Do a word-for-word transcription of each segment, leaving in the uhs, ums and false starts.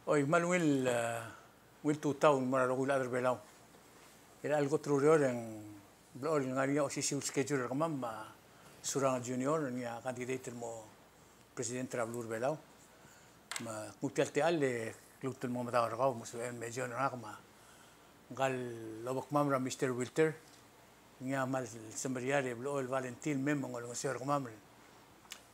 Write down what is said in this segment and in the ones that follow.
Oi, me a ungil, eh, ungil tutau el mo er a rokui el chad er a Belau. Er a chelecha el kot el ureor e ng blechoel ngar er ngii a osisiu el schedule er kemam me a Surangel Junior, ngii a candidate el mo president er a beluu er a Belau. Me kuk tia el techall e kuk lmuut el mo medaol er kau, mo sebechem el mention er ngak me ngka el obekmam er a Mister Wilter, ngii a kmal semeriar e blechoel volunteer el mei me ng olengeseu er kemam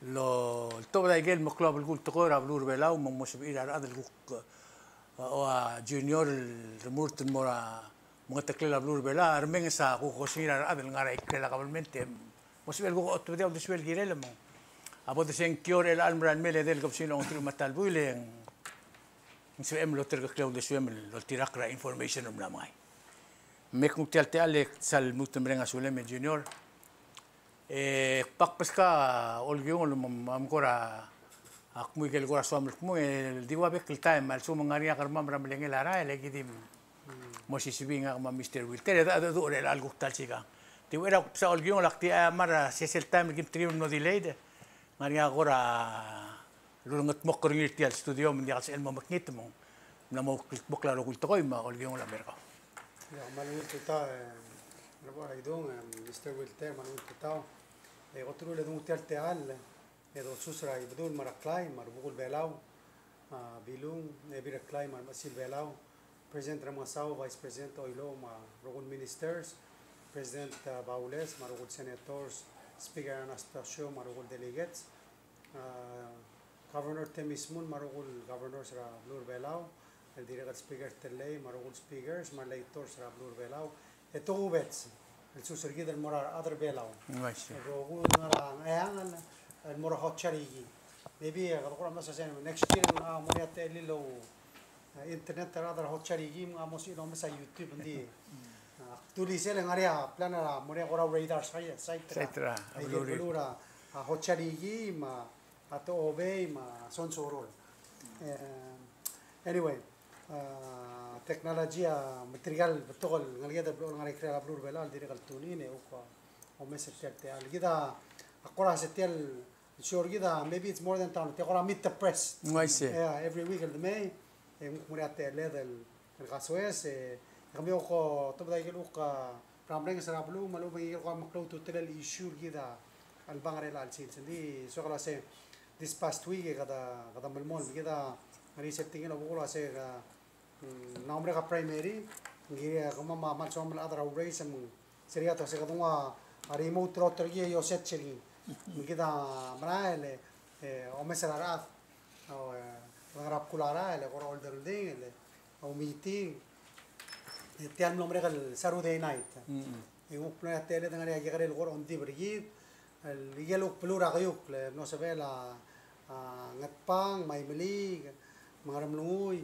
el oltobed a ikel meklou a belkul el tekoi er a beluu er a Belau me ng mo sebechir a rechad el kuk, eh, ua junior el remurt el mo er a mengeteklel a beluu er a Belau, a remenges a kuk osengir a rechad el ngar er a ikrel a government e mo sebechel kuk otobedii a uldesuel el kirel me ng a bo de sengkio er chelecha el merael mei el edei el kebesengil a ongeteruich me a ta el buil e ng sebechem el oterekeklii a uldesuem el oltirakl er a information el mla mengai. Me kuk tia el techall e sal lmuut el mereng a sulem e Junior. E, kbakbeskau a olkiungel me, me, me kora, a kmu ikel kora soam el kmu, e, di ua bek el taem, a lsekum ng ngar er ngii a kermam er a melengel a rael, e ki di mo sisibii ngak me a Mister Wilter, e, a, a, a, er chelecha el kuk ta el sikang. Di ua er a kbeskau a olkiungel, ak di, a, mera, sesei el taem el kim tekim el mlo delayed, e, ng ngar er ngii a kora, lulengetmokl er ngii er tia el studio, me ng diak el sebechel el mo mekngit, me ng mla mo kldmokl a rokui el tekoi, me a olkiungel a mer kau. Ia, kmal ungil tutau, e, Rebo er a Idung, e, Mister Wilter, kmal ungil tutau. E, kot el uledu tia el techall, e, dosus er a Ibedul me a Reklai, me a Rubekul Belau, a, Bilung, Ebil Reklai, me a Remechesil Belau, President Remengesau, Vice President Oilouch, me a rokui el ministers, President, a, Baules, me a rokui el senators, Speaker Anastacio, me a rokui el delegates, a, Governor Temmy Shmull, me a rokui el governors er a beluu er a Belau, el dirrek el Speaker Tellei, me a rokui el speakers, me a legislators er a beluu er a Belau, e tokubets el sus er kid el mo er a rechad er a Belau. Ng uaisei. El rokui el ngar er a Ngcheangel el mo er a Hotsarihie. Maybe, e, kede kora mesa se next year, a, mo er ngii a techellir el, e, internet er a rechad er a Hotsarihie, me ng mo sebechir el omes a YouTube, ng di, e, ak dulii sel ngar er ngii a plan er a mo er ngii a kora radar site, site er a, site er a, a, beluu er a, a, Hotsarihie, me a a Tochobei me a Sonsorol. E, anyway, a, technology a, me tirka el betok el ngeleked el blechoel ngar er a ikrel a beluu er a Belau el dirrek el tune in e kuk omes er tia el techall. Kid a, a kora se tia el show er kid a, maybe it's more than twenty, tia kora meet the press. Ng uaisei. Yeah, every week el demei, e ng kuk mo er ngii a techelled el el kasoes, e, e kemiu a kuk otobed a ikel kuk, a, er a mlenges er a beluu, me a lechub e ng ikel kuk meklou a ultutelel el issue er kid a, el bang er chelecha el sils. Ng di soak el uasei, this past week, e kede, kede melemolem, kid a, ngar er ngii sel tekingel a bo kuk el uasei, a, mm, ng mla merek a primary, ng kired, kemam a kmal soam el chad er a raise, me ng, se er a ta se kede nguu a remote router er ngii e oset er ngii. Me kid a merael, e, omes er a rechad. O, e, kede ngar er a bkul a rael, e, kora oldingel, e, oumeeting. E, tia el mlo merek el Saturday night. Mm-mm. E, kuk mlo er a techelled e ngar er ngii a kekerei el kora ongdibel er kid. El, ikel kuk beluu er a Keiukl, e, mlo sebechel a, a, Ngatpang, me a Imeliik, me a Ngeremlengui,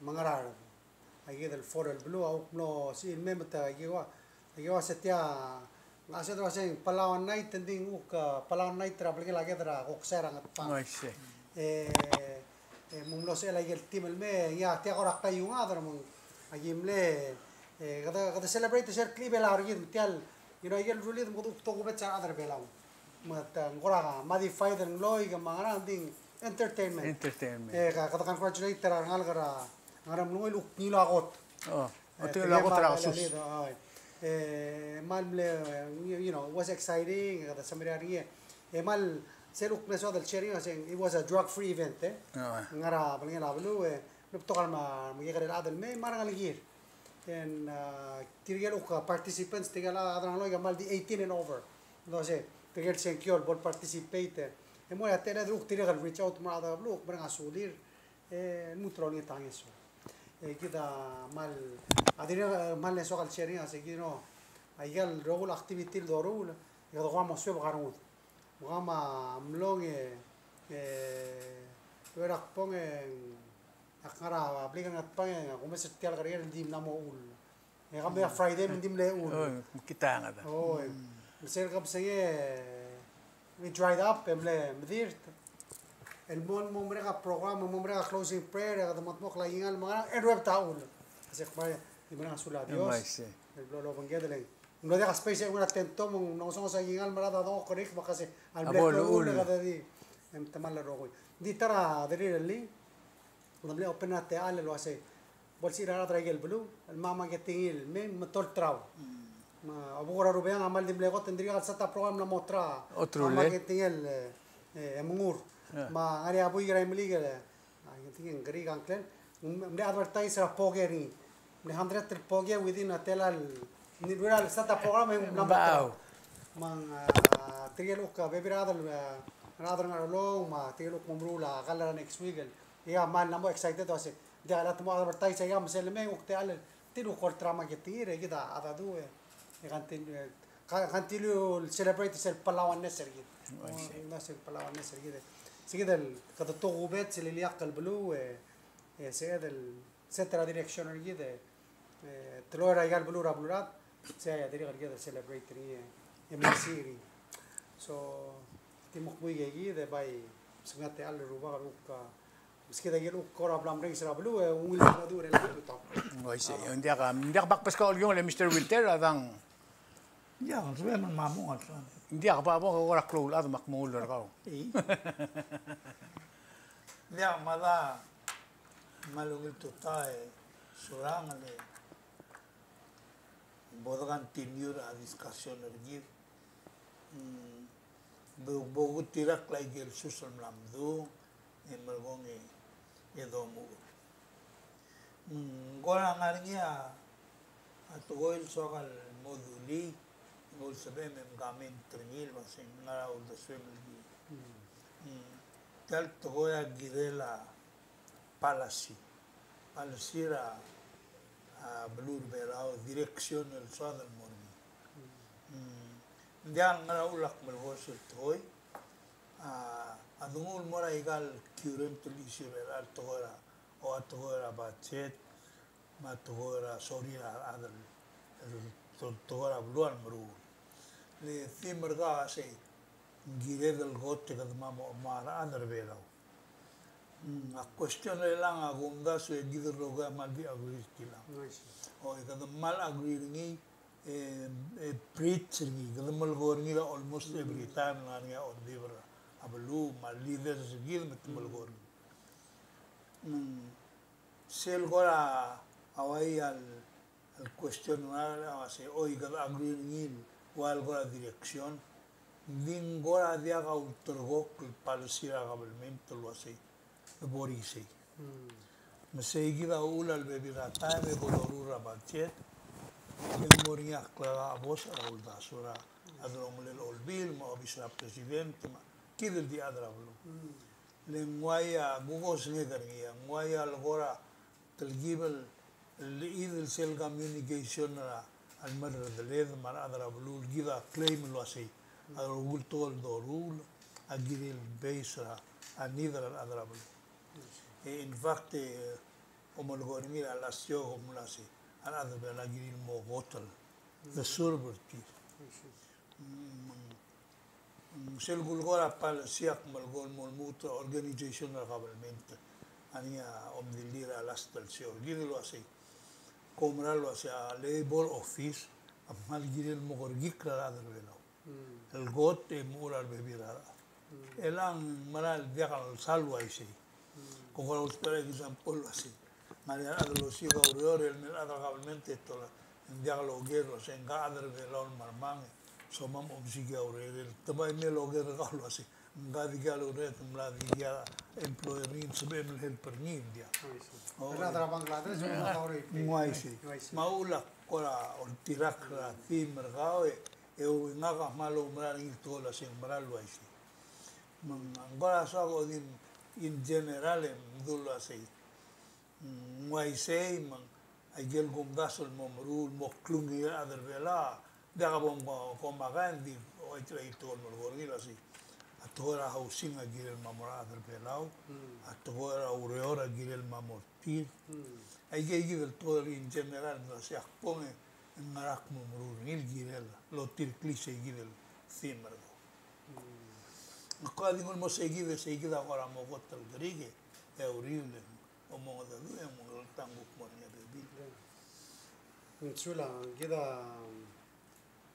me a Ngaraard. Aikid el four el beluu, a kuk mlo sebechir el mei me te, a, kua, a, kua se tia, ng uase, uase Palawan night, e ng di ng kuk, a, Palawan night er a belkul a ked er a Koksai er a Ngatpang. Oh, I see. E, e, me ng mlo sebechel aikel team el mei, e, ngii a tia kora klaiuered, me ng, aki mle, e, kede, kede celebrate er sel klechibelau er kid, me tia el, you know, aikel rullii, me kede kuk tokubets a rechad er a Belau. Me te, ng kora modified el mlo, e, ke me a ngerang, ng di ng entertainment. Entertainment. E, ka, kede congratulate er a rengalek er a Ngeremlengui el kuk ngiluu a kot. Oh, e, ngiluu a kot er a kesus. E, kmal mle, you know, it was exciting, kede semeriar er ngii. E, kmal, sel kuk mle soad el sharing, a se, it was a drug-free event, e. Oh. Ngar er a belngel a beluu, e, ng betok el me, me kekerei el chad el mei, me a rengelekir. And, uh, tirke el kuk participants, tirke el chad er a Ngeremlengui, kmal di eighteen and over. Ng di se, tirke el sengkio el bo el participate, e. E mo er a techelled e kuk tirke el reach out me a rechad er a beluu, kuk mereng a sulir. E, lmuut el olengit a ngeso. E, kid a kmal, a dirrek, e, kmal mle soak el sharing, a se kid, no, aikel rokui el activity el doruul, e kede kora mo suebek a rengud. Me kemam a mlong e, e, Ucherakbong e, ak ngar er a blik er a Ngatpang e, ak omes er tia el kereker el di mla mo chull. E kemam a Friday me ng di mle chull. Oh, kid a ngar er a. Oh, e. Me sel kebesengei, e, dried up, e mle mdirt. El mo, mo merek a program, mo merek a closing prayer, e kede mengetmokl a kingall me a ngerang, e ruebet a chull. A se kmal, di mereng a sulel a Dios. Oh, I see. El blo lobengked el ng mlo diak a space e kuk ngar er a tento, me ng ngesonges a kingall me a rechad a dongokerek, me a kase, a lebo el chull, chull, e kede di, e te kmal rokui. Ng di ta er a derirellii, Ng mle open er a techall el uasei, bo lsebechir a rechad er a ikel beluu el mo marketing el mei me tolterau. Me a bo kora Rubeang a kmal di mle kot, ng dirkak el start a program el mo olterau a marketing el, e, e mengur. Me ng ngar er ngii a buik er a Imeliik el, a, I think ng kerik a ngklel, ng mle advertise er a poke er ngii. Mle hundred el poke within a tela el, ng di ua el start a program e ng mla mo olterau. Me ng, a, tirke el kuk bebil er a rechad el, a, rechad er a Ngarchelong, me tirke el kuk mo meruul a kall er a next week el, e a kmal mla mo excited el uasei, ng diak el mo advertise, e a me sel lemei e ng kuk techall el, tir a kuk olterau a marketing er kid a, a chad a du, e, e continue, e, ka-, continue el celebrate sel Palauanness er kid. Ng uaisei. Ng uaisei el Palauanness er kid. Sei kid el kede tokubets el ileakl el beluu, e, e, sei kid el set er a direction er kid, e, e, teloi er a ikal beluu er a beluulechad, sei a dirrek el kede celebrate er ngii, e, e mesisiich er ngii. So, di mo kmo ikakid, e bai, meskid a techall el rubak el kuk, a, meskid a ikel kuk kora bla mrenges er a beluu, e, ungil el dmu er a tutau. Ng uaisei, ng diak, ng diak bak beskau el kiong el Mister Wilter, a dang. Ng diak, ng sebechem el mo mong a lsang. Ng diak, babo, kora klou el chad me ak mo ungil er kau. Ng diak, me a da, me a ungil tutau e Surangel e bo de continue a discussion er kid. Mm, bo, bo kuk dirrek el ikel sus el mla mdu, e melekong e, e domuchel. Mm, ng kora ngar er ngii a, a tekoi el soak el mo dulii, e bo lsebechem e mkament er ngii el uasei ng ngar er a uldesuem el kid. Mm, tia el tekoi a kirel a policy. Policy er a, a, beluu er a Belau, direction el soad el mo er ngii. Mm. Ng diak el ngar er a uchul ak melekoi sel tekoi. A, a denguu el mo er a ikal current el issue er a tekoi er a, o a tekoi er a budget, me a tekoi er a sorir a rechad el, el, tekoi er a beluu el meruul. Le theme er kau a sei, ng kired el kot e kede mo, mo a rechad er a Belau. Mm, a question er chelechang a kumdasu e kid el rokui a kmal di agree er tiang. Oi, kede kmal agree er ngii, e, e preach er ngii, kede melekoi er ngii er a almost every time el ngar er ngii a oldibel er a beluu, me a leaders er kid me te melekoi er ngii. Mm, sel kora a uai el el question er a, a uasei, oi, kede agree er ngii el ua el kora direction. Ng di ng kora diak a ulterekokl el policy er a government el uasei, e bo er isei. Mm. Me sei kid a uchul a lebebil er a taem e bo doruul er a budget, e ng mo er ngii a klechebos er a uldasu er a delongelel a olbiil, me a obis er a president, me kid el di chad er a beluu. Mm. Le ng uai a kuk osengek er ngii, ng uai a le kora telkib el, el chid el sel communication er a, a lmerredeled me a rechad er a beluu el kid a claim el uasei a rokui el tekoi el doruul a kirel base er a, a need er a rechad er a beluu. E, in fact, e, omelekoi er ngii er a last year kom uasei a rechad er a Belau a kirel mo kot el, the server tir. Mm, mm, sel kulekoi er a policy ak melekoi el mo lmuut er a organization er a government. A ngii a omdilii er a last el sio er kid el uasei, kom mera el uasei a labor office a kmal kirel mo kerekikl er a rechad er a Belau. Mm. El kot e mo er a rebebil er a rechad. Mm. E le ng mera el diak el sal uaisei. Ko kora ultuil er a example el uasei, ngar er ngii a rechad el osiik a ureor el mei el chad er a government e te olab, ng diak loker el uasei, ngka chad er a Belau el mermang e somam omsiik a ureor, te bai mei loker er kau el uasei, ngka dikea el ureor, te mla dikea employer er ngii, sebechem el help er ngii, ng diak. Uaisei. O, el chad er a Bangladesh, ng uaisei. Ng uaisei. Me a uchul a kora oltirakl er a theme er kau e, e ngak a kmal oumera er ngii el tekoi el uasei ng mera el uaisei. Me ng kora soak el di in general e mdu el uasei. Ng uaisei me ng aike el kumdasu el mo meruul, mo klungii a rechad er a Belau. Diak bo mko, ko maka e ng di, o, aike el tekoi el melekoi er ngii el uasei, a tekoi er a housing a kirel mo er a rechad er a Belau. Mm. A tekoi er a ureor a kirel mo er tir. Mm. Aike, aike el tekoi er in general el uasei ak bong e ng ngera ak mo meruul er ngii el kirel el otireklii sei kid el theme er kau. Mm. Ak kora di nguu el mo sei kid, sei kid a kora mo kot el kerik e uriul e ng omengedecheduch e ng omengedecheduch e ng kuk mo er ngii a bebil. Ng sulang, kid a,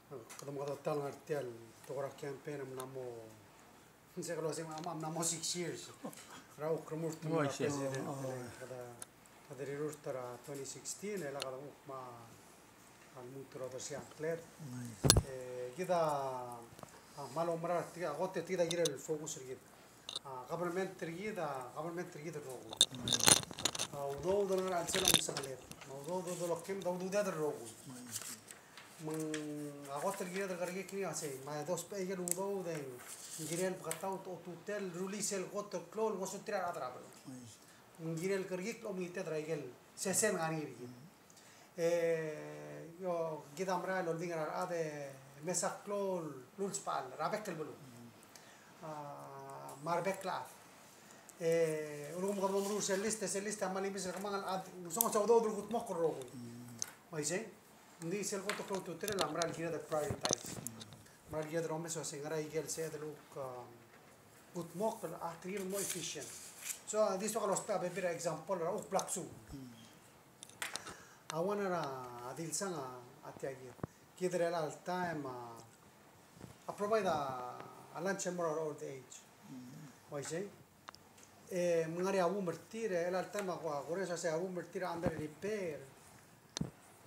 kede mo kede ta el ngar tia el tekoi er a campaign e mla mo Se kede uasei me ng mla mo six years er a kuk remurt el mo er a president, e le kede, kede rirurt er a twenty sixteen, e le kede kuk me a lmuut el odersii a ngkled. E kid a, a, kmal oumera er tir, a kot e tir a kirel focus er kid. A, government er kid, a, government er kid el rokui. A, udoud el ngar er a chelsel a omesengeled. Me a udoud el dolekem, a ududed el rokui. Me ng a kot el kired el kerekikl er ngii a sei, me a dousbech a ikel udoud e ng kirel bketaut a ultutelel el rullii sel kot el klou el ngosuterir a rechad er a beluu. Me ng kirel kerekikl el omengited er a ikel sesei el ngar er ngii er kid. E, yo, kid a mera el oldingel er a rechad e mesa klou el ulsbechall er a bek el beluu. A, me a rebek el chad. E, ulekum kede mo meruul sel list, sel list a kmal imis el kemanget el chad, ng songes a udoud el kudmokl el rokui. Uaisei? Ng di sel kot el klou a ultutelel a mera el kired el prioritize. Mera el kired el omes el uasei ngera ikel sebeched el kuk, um, kudmokl a tir el mo efficient. So, uh, this one a lousbech a bebil er a example er a kuk bla ksu. A one er a dilsang a, a tia kid. Kid er chelecha el taem a, a provide a, a lunch el mo er a old age. Uaisei? E, me ng ngar er ngii a uum er tir, e, chelecha el taem a ku-, a kurenges a sei a uum er tir a under repair.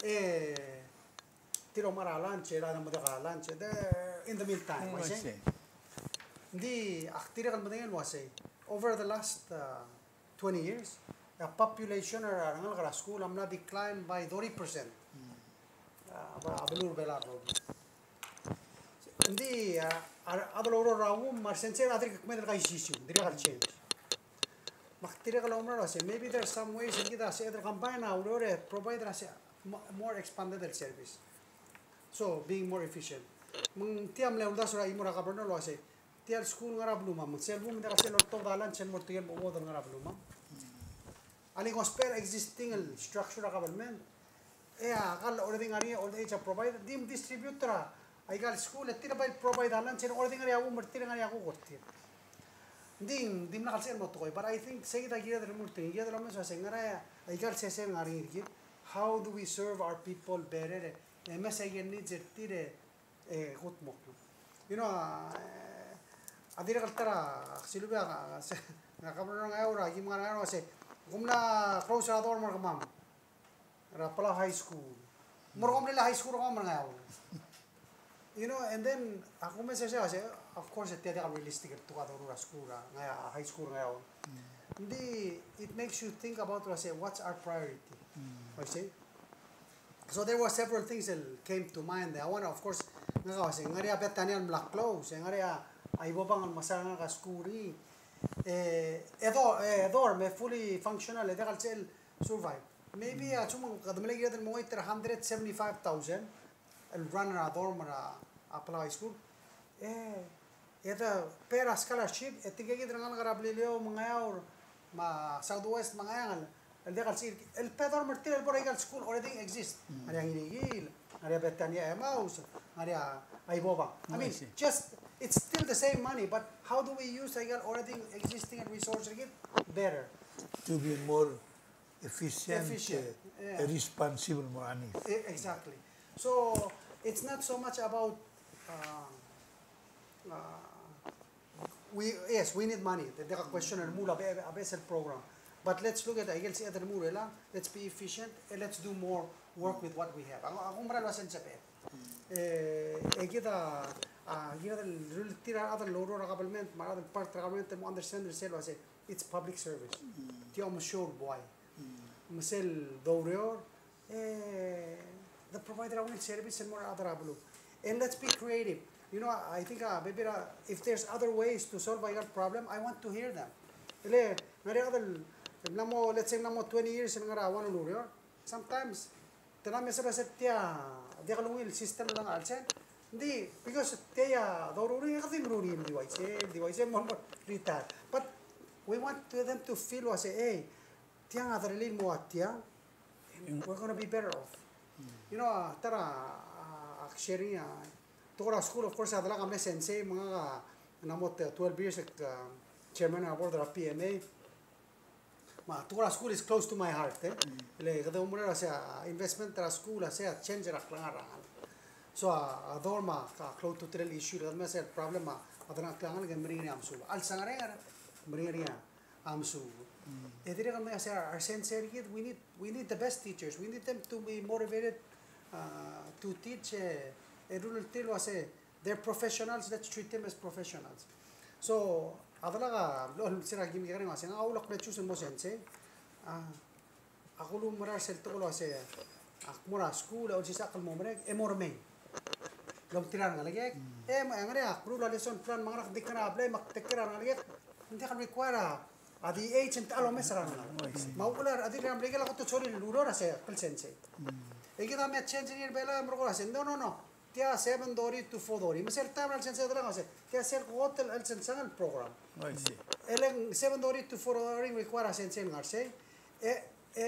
E, tir a omechar a lunch, e, er a medek a lunch, e, de, in the meantime, mm, uaisei? Uaisei. Ng di, ak dirrek el medengei el uasei, over the last, uh, twenty years, a population er a rengalek er a skuul a mla decline by thirty percent. Mm. A, a beluu er a Belau. Ng di, a, a, a rechad el oureor er a uum, me a resensei a dirk kmeed el kaisisiu, dirrek el change. Me ak dirrek el oumera el uasei, maybe there's some ways el kid a sebeched el combine a ureor e provide er a se-, mo-, more expanded el service. So, being more efficient. Me ng tia mle uldasu er a chimo er a governor el uasei, tia el skuul el ngar er a belumam, me ng sel bo mdak a sel oltobed a lunch el mo er tirke el mo chuodel el ngar er a belumam. A le ng ousbech er a existing el structure er a government. E a kall already ngar er ngii a old age a provide, di mdistribute er a ikal skuul, e tir a bai provide a lunch, e ng already ngar er ngii a uum er tir, ngar er ngii a kuk er tir. Ng di, dimlak el sebechel el mo tekoi, but I think se kid a kired el remurt er ngii, kired el omes el uasei ngera ikal sesei el ngar er ngii er kid. How do we serve our people better? E mesa ikel needs er tir e e kudmokl. You know, a, e, a dirrek el ta er a, ak silubii a, se, a governor er a Ngeaur, a ki mngar er a Ngeaur, a sei, kom mla close er a dorm er kemam er a Palau High School. Mo er kom mle high school er kemam er a Ngeaur. You know, and then, a kumes er sei, a sei, of course, e tia diak a realistic el kuk a doruul er a school er a, Ngeaur, high school er a Ngeaur. Ng di, it makes you think about, a sei, what's our priority? I see. So there were several things that came to mind. A one, of course, ngak a uasei, ngar er ngii a Bethania el mla close, ngar er ngii a Ibobang el mesa er a ngalek er a skuul er ngii. E, e do-, e dorm, e fully functional, e diak el sebechel survive. Maybe, a lsekum kede mle kired el menguiu er a hundred seventy-five thousand, el run er a dorm er a, a Palau High School. E, e de pay er a scholarship, e tirke kid el ngalek er a Beliliou me a Ngeaur, me a Southwest me a Ngcheangel, el diak el sebechir, el pay dorm er tir el bo er a ikal school already exist. Ngar er ngii a Ngirikiil, ngar er ngii a Bethania Emmaus, ngar er ngii a Ibobang. I mean, just, it's still the same money, but how do we use ikal already existing resource er kid better? To be more efficient, efficient, e, yeah, e responsible mo er a needs. E, exactly. So, it's not so much about, uh, uh, we, yes, we need money. Diak a question el remuul a be-, a beches el program. But let's look at, I guess, a remuul er a, let's be efficient, and let's do more work with what we have. Ak, ak oumera el uasei ng sebeched. E, e kid a, a, kid a rulletir a rechad el oureor er a government, me a rechad el part er a government, el mo understand er sel uasei it's public service. Tia omesiou el buai. Me sel doureor, e, de provide er a ungil service el mo er a rechad er a beluu. And let's be creative. You know, I think, uh, maybe, uh, if there's other ways to solve our problem, I want to hear them. E le, ngar er ngii a rechad el, mla mo, let's say, mla mo twenty years el ngar er a one el ureor. Sometimes, te mla mesa el uasei tia, diak el ungil system el ngar er a chelsel. Ng di, because tia a doruul er ngii e kede di meruul er ngii, di uaisei, di uaisei, mo, mo retire. But we want to, them to feel uasei, hey, tiang a derellii el mo ua tiang, and we're gonna be better off. You know, a, ta er a, a, ak share er ngii a, tekoi er a skuul, of course, a delak a mle sensei, me ngak a, ng mla mo twelve years, a, chairman er a board er a P M A. Me a tekoi er a skuul is close to my heart, e. Le kede oumera el uasei a investment er a skuul a sei a change er a klengar er a ngalek. So a, a dorm a, a klou a ultutelel issue er kid me a sel problem a, a delengchekl a ngalek e meringel a mesuub. A lsenger er ngii a, meringel a mesuub. E dirrek el mei a se, our sensei er kid, we need, we need the best teachers. We need them to be motivated, uh, to teach, e, e rullii el ua se, they're professionals, let's treat them as professionals. So, a delak a, lo, sera kim kekerei ua se, ngak a ulak le choose el mo sensei. A, ak ulemuchel er sel tekoi el ua se, ak mo er a skuul, e olsisechakl el mo merek, e mo remei. Lomektir a rengelekek, e, me a ngerang, ak meruul a lesson plan, me a ngerang, ak di kena apply, me ak take care a rengelekek, ng diak el require a, a D H, ng techa el omes er a rengalek. Me a uchul a, a di el mle ikel kot el sorir el ureor a se, kelsensei. E kid a me change er ngii er a Belau, e merekong a se, no, no, no. Tia seven thirty to four thirty. Me sel taem er a lsensei a delengchekl a se, tia sel kot el, el sensei el program. I see. E le ng seven thirty to four thirty require a sensei el ngar sei. E, e,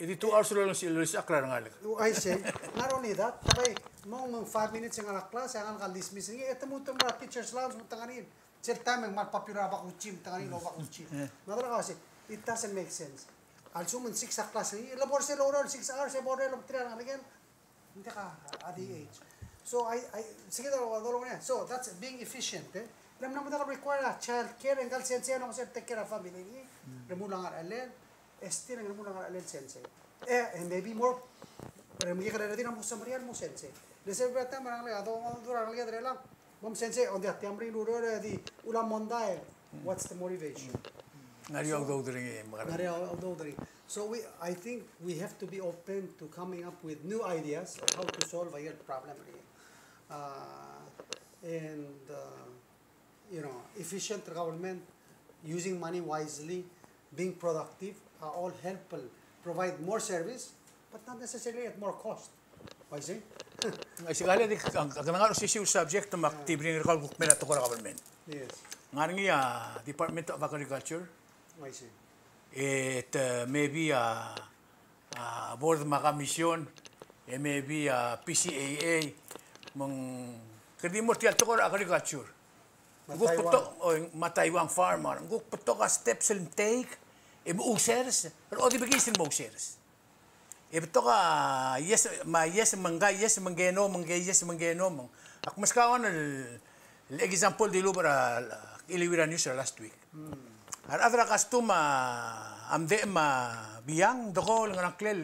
e di two hours el, el, el, el ngar sei. I see. Not only that, te bai mong, mong five minutes e ngar er a class, e ngar er a dismiss er ngii, e te mo, te mo er a teacher's lounge, me te ngar er ngii. Sel taem e ng kmal popular a bakuchi, me te ngar er ngii el obakuchi. Me a delengchekl a se, it doesn't make sense. A lsekum ng six a class er ngii, le bo er sel oureor el six hours, e bo er a lomektir a rengalek, ng diak a D H. So, I, I, se kid a dolekoi, so, that's being efficient, e. Le ng mla mo diak el require a child care, e ngka el sensei a ngar er ngii el take care a family er ngii, remuul a ngerachel, e still ng remuul a ngerachel el sensei. E, e maybe more, remekekerei er tir a mo semeriar el mo sensei. Le sel bla taem e ng ngar er ngii a do, do er a rengalek er chelechang. Mom sensei, on the other hand, di ula mondai, what's the motivation? Ng ngar er ngii a udoud er ngii, me a ngar er ngii a udoud er ngii. So we, I think we have to be open to coming up with new ideas of how to solve a real problem. Uh, and, uh, you know, efficient government, using money wisely, being productive, are all help provide more service, but not necessarily at more cost. Uaisei? Uaisei, kede di, ak, ak ngar er a osisiu el subject me ak di bring er kau el kuk mei er a tekoi er a government. Yes. Ng ngar er ngii a Department of Agriculture. Uaisei. E te, maybe a, a board me a commission, e maybe a P C A A, me ng, kede di mo er tia el tekoi er a agriculture. Ng kuk betok, o, me a Taiwan farmer. Ng kuk betok a steps el take, e mo users, el odibekiis el mo users. E betok a yes, me a yes, me ngka yes, me ngke no, me ngke yes, me ngke no, me ng. Ak meskau a one el, el example el dilubech er a, el, el Iriran News er a last week. A rechad er a custom a, a mdechem a biang, dekol, ngerang klel,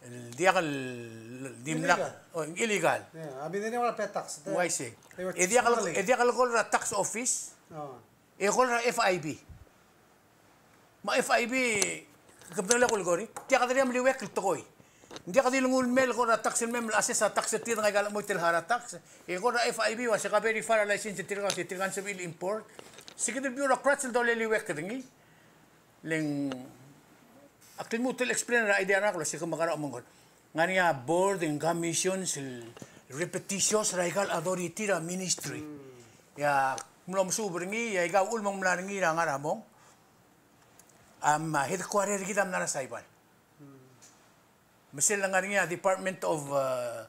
el diak el, el dimlak, illegal. O, illegal. Yeah, I mean, they never pay tax. Uaisei. E diak el, e diak el call er a tax office. E call er a F I B. Me a F I B, ke medengei a kulekoi er ngii, tia kede di meliuekl el tekoi. Ng diak di lenguu el mei el call er a tax el mei me assess a tax er tir, ngika el chemoit el harau a tax. E call er a F I B, ua se ke verify a license er tirka, se tirka ng sebechir el import. Se kid el bureaucrats el doleliuekl er ngii. Le ng, ak di lmuut el explain er a idea er ngak el ua se ke mekerang e mengkor. Ng ngar er ngii a board and commissions el repetitious er aika el authority er a ministry. E ak mlo mesuub er ngii, e aika uchul me ng mla er ngii er a ngar er a mong. A, me a headquarter er kid a mla er a Saibal. Me sel ngar er ngii a Department of, uh,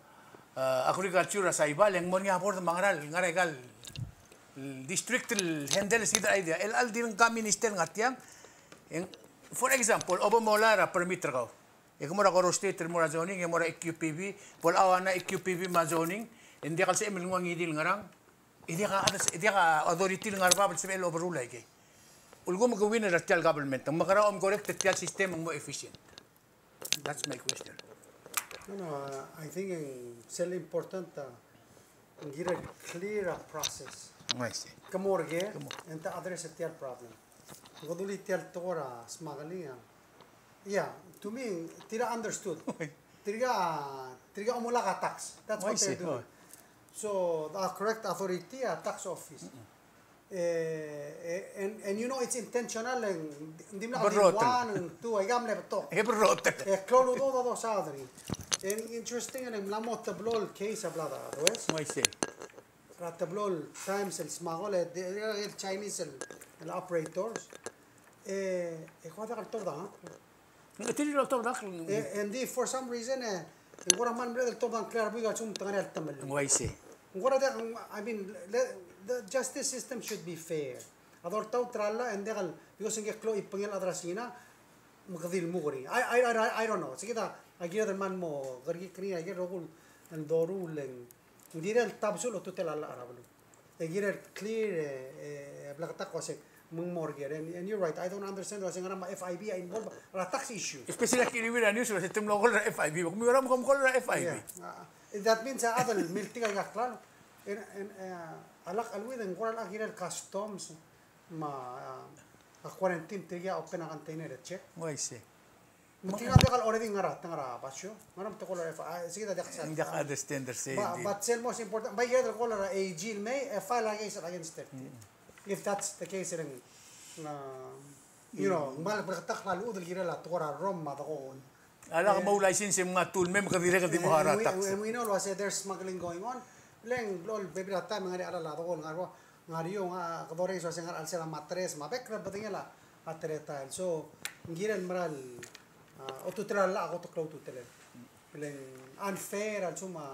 uh, Agriculture er a Saibal, e ng mo er ngii a board me a ngera el ngar er aika el district el handle er se kid el idea. El, el dirk ngka minister el ngar tiang. E ng, for example, obo molai er a permit er kau. E ke mo er a Koror State el mo er a zoning, e mo er a E Q P B, bo lechau a EQPB me a zoning, e ng diak el sebechem el nguu a ngii di el ngerang, e diak a, e diak a authority el ngar er bab el sebechel el overrule aikei. Ulekum ke win er tia el government, ng mekerang e omcorrect er tia el system e ng mo efficient. That's my question. No, no, uh, I think, uh, sel important, uh, ng kirel clear a process. I see. Ke mo er ker, ke mo, e ng te address er tia el problem. Ng dulii tia el tekoi er a smuggling a. Yeah, to me, tirka understood. Tirka, tirka omolak a tax. That's what they're doing. So, the correct authority a tax office. E, e, and, and you know it's intentional, e ng dimlak di one, ng two, aika mle betok. E berrotel. E klou el udoud a dosaod er ngii. E ng interesting, e ng mla mo teblo el case a bla dosaod, e? I see. Er a teblo el times el smuggle, e, di, di, el Chinese el, el operators. E, e kuk diak el tobed a ngakl. Ng tir el tobed a ngakl. E, and di, for some reason, e, ng kora kmal mereched el tobed a ngklel a rebuik a lsekum te ngar er ngii a letemellel. Ng uaisei. Ng kora diak, I mean, the, the justice system should be fair. A doltaut er a llach, e ng diak el, because ng klou a chipengel a chad er a Sina, me ke di lmuk er ngii. I, I, I, I don't know. Se kid a, a kired el kmal mo, kerekikl er ngii, a kired el rokui el el doruul e ng kirel tabsul a ultutelel a llach er a beluu. E kirel clear, e, e, bleketakl el uasei me ng mo er ker. And, and you're right, I don't understand el uasei ngera me a F I B a involve er a tax issue. Especially a kirel a news el uasei te mlo call er a F I B. Kemiu a mla call er a F I B. Yeah. Ah, that means a chad el miltik a ikal klalo. En, en, eh, a lak el uid e ng kora lak kirel customs me a, a quarantine, tirke a open a container e check. Uaisei. Me tirke a diak el already ngar er a, ngar er a basio. Ngar er a, me te call er a F I B, a, sei kid a diak sel. Ng diak understand er sei. But, but sel most important, bai kid a call er a A G el mei, e file a case against thirteen. Mm. If that's the case, e ng, uh, you know, mm, ng mle bleketakl a lechub el kirel a tekoi er a rom me a tekoi. A lak mo license e mngai a tool, me me ke dirrek el di mo harau a tax. And we, and we know el uasei there's smuggling going on. Le ng blechoel bebil er a taem e ng ngar er ngii a chad el tekoi el ngar er a, ngar er eou, a, kede orrenges el uasei ngar er a chelsel a matres me a bek el bedengel a, a teletael. So, ng kirel el mera el, a, ultutelel a llach a kot el klou a ultutelel. Le ng unfair a lsekum a,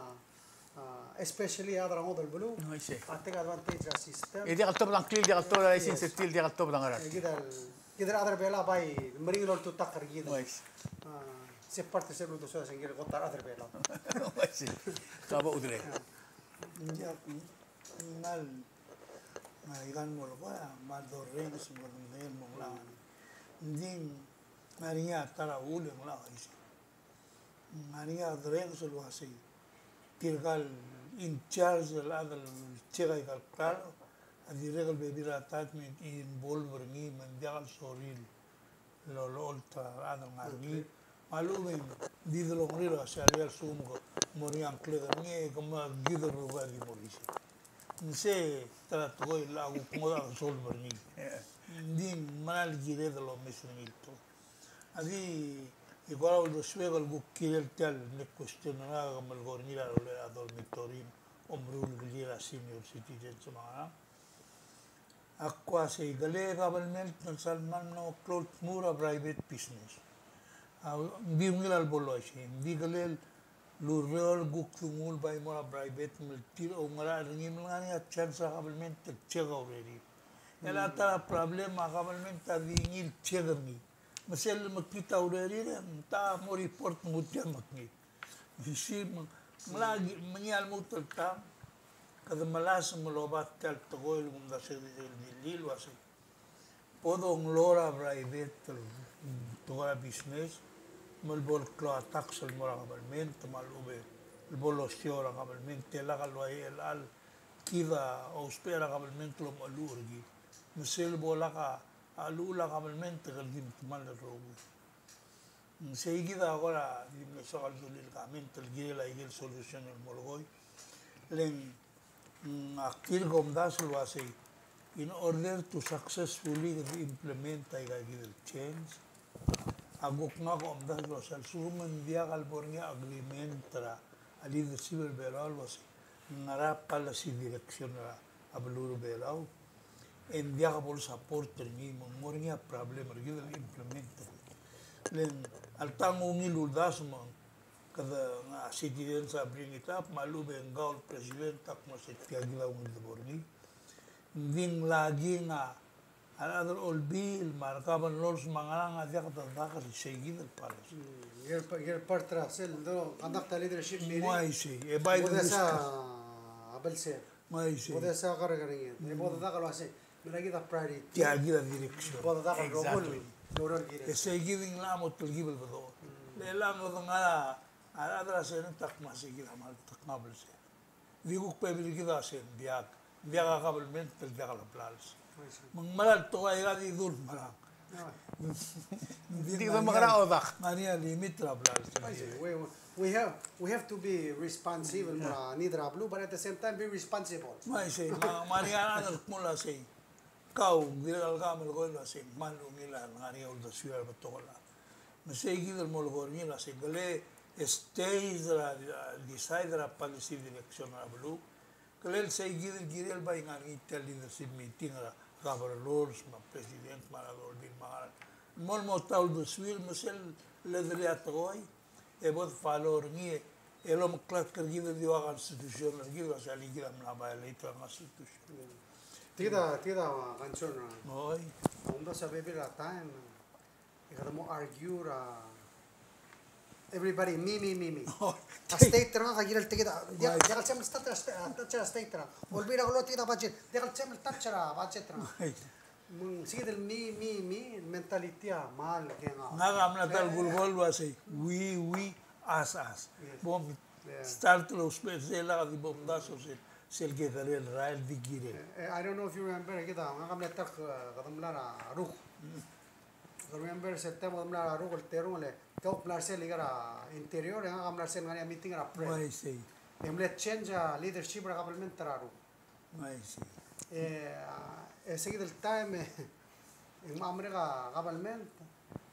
a, especially a rechad er a ngodech el beluu. Uaisei. A take advantage er a system. E diak el tobed a ngklir, diak el tobed a license, yes, er tir, diak el tobed a ngerang. E kid el, kid el chad er a Belau a bai meringel el oltutakl er kid. Uaisei. A, se part er sel uldesuel a sengkio el kot el chad er a Belau. Uaisei. Ka bo udre. A. Ng diak, ng kmal, a, ikal mo lebo, a, kmal dorrenges me ng mo ngera. Ng di ng ngar er ngii a ta er a uchul e ng locha uaisei. Ng ngar er ngii a dorrenges el uasei tirkal in charge el chad el check a ikal klalo a dirrek el bebil er a taem me involve er ngii me ng diak el sorir el olecholt er a rechad el ngar er ngii. Me a lechub e ng di delongerir el uasei a lsekum ke mo er ngii a ngklek er ngii e ke mo kid el rubak e di mo er isei. Ng sei a ta er a tekoi el a kuk ngodech a solve er ngii. Ng di ng mera el kired el omes er ngii el tekoi. Aki, e kora uldesuek el kuk kirel tia el mle question er ngak el melekoi er ngii er a rolel a dormitory, omeruul el kirel a senior citizens me a ngerang. Ak uasei, kele government a sal kmal mlo klou el tmuu er a private business. A, ng di ungil a lebo el uaisei, ng di kele el ureor el kuk dunguu el bai mo er a private me tir a oungerachel er ngii me ng ngar er ngii a chance er a government el check a urerir. E a ta er a problem a government a di ngii el check er ngii. Me sel lemekngit a urerir e ng ta mo report me ng tia mekngit. Isei me ng, me ng lak, me ngii a lmuut el tang, kede melasem el oba tia el tekoi el kumdasu e di el dili el uasei. Bo donglor a private el tekoi er a business, me lebo el klou a tax el mo er a government, me a lechub e lebo losiou er a government, e lak el ua el chelecha el kid a ousbech er a government el omecheluch er kid. Me sel bo lak a a llechul a government e kede di metemall el rokui. Ng sei kid a kora di mle soak el dulii el comment el kirel a ikel solution el molekoi. Le ng, mm, ak dirk omdasu el uasei, in order to successfully implement a ika kid el change, a kuk ngak a omdasu el uasei a lsekum ng diak el bo er ngii a agreement er a a leadership er a Belau el uasei ng ngera a policy direction er a beluu er a Belau, e ng diak bo lesupport er ngii me ng mo er ngii a problem er kid el implement er ngii. Le ng alta ng ungil uldasu me ng kede, a citizens a bring it up, me a lechub e ng kau el president a kmo se tia kid a ungil de bo er ngii. Ng di ng lak a a rechad er a Olbiil me a re governors me a ngerang a diak dedak er isei kid el policy. Mm, ikel pa-, ikel part er a sel, do, conduct a leadership meeting. Uaisei, e bai bo desa a belsel. Uaisei. Bo desa kerrekerenged. E bo dedak el uasei, me a kid a priority. Tia kid a direction. Bo dedak el rokui el oureor el kirel. E sei kid ng locha mo telkib el bedor. Mm. Le chelechang e de ngar a, a rechad er a Senate a kmo sei kid a kmal tekngab el sel. Di kuk bebil er kid a uasei ng diak, ng diak a kabelment el diak a blals. Me ng mera el tekoi a di dul merang. Di kuk mekera odak. Ng ngar er ngii a limit er a blals. We, we have, we have to be responsive, yeah, mo er a need er a beluu, but at the same time be responsible. Me sei, me ng ngar er ngii a rechad el kmo el uasei. Kau, ng dirrek el kau a melekoi el uasei, ng kmal ungil a ngar er ngii a uldesuir a rebetok el chad. Me sei kid el molekoi er ngii el uasei, kele stage er a, decide er a policy direction er a beluu. Kele sei kid el kirel bai ngar er ngii tia el leadership meeting er a governors, me a president, me a rechad er a Olbiil me a ngerang. Mo, mo ta uldesuir, me sel ledelii a tekoi, e bo de follow er ngii, e lomeklatk er kid el di ua constitution er kid, el uasei a le kid a mla violate er a constitution. Tia kid a, tia kid a concern er a. Oi. Omdasu a bebil er a taem, e kede mo argue er a, Everybody, me, me, me, me. Oh, a state er ngak a kirel tekid a, diak, diak el sebechem el touch er a sta-, a, touch er a state er ngak. Olbiil er a Kelulau a tekid a budget, diak el sebechem el touch er a budget er ngak. Right. Me ng se kid el me, me, me, mentality a kmal kengei. Ngak a mla ta el kulekoi el uasei, we, we, us, us. Yes. Bo m-, yeah, start el ousbech er sel lak di bo mdasu er sel, sel kekerei el rael di kirel. Eh, eh, I don't know if you remember, kid a, ngak a mle ta el, eh, kede mla er a Ruk. Mm. Kede remember sel taem kede mla er a Ruk el terung el, kau mla er sel ikal interior, e ngak a mla er sel ngar er ngii a meeting er a Pres. Oh, I see. E mle change a leadership er a government er a Ruk. I see. E, a, e se kid el taem, e, e ng mo merek a government,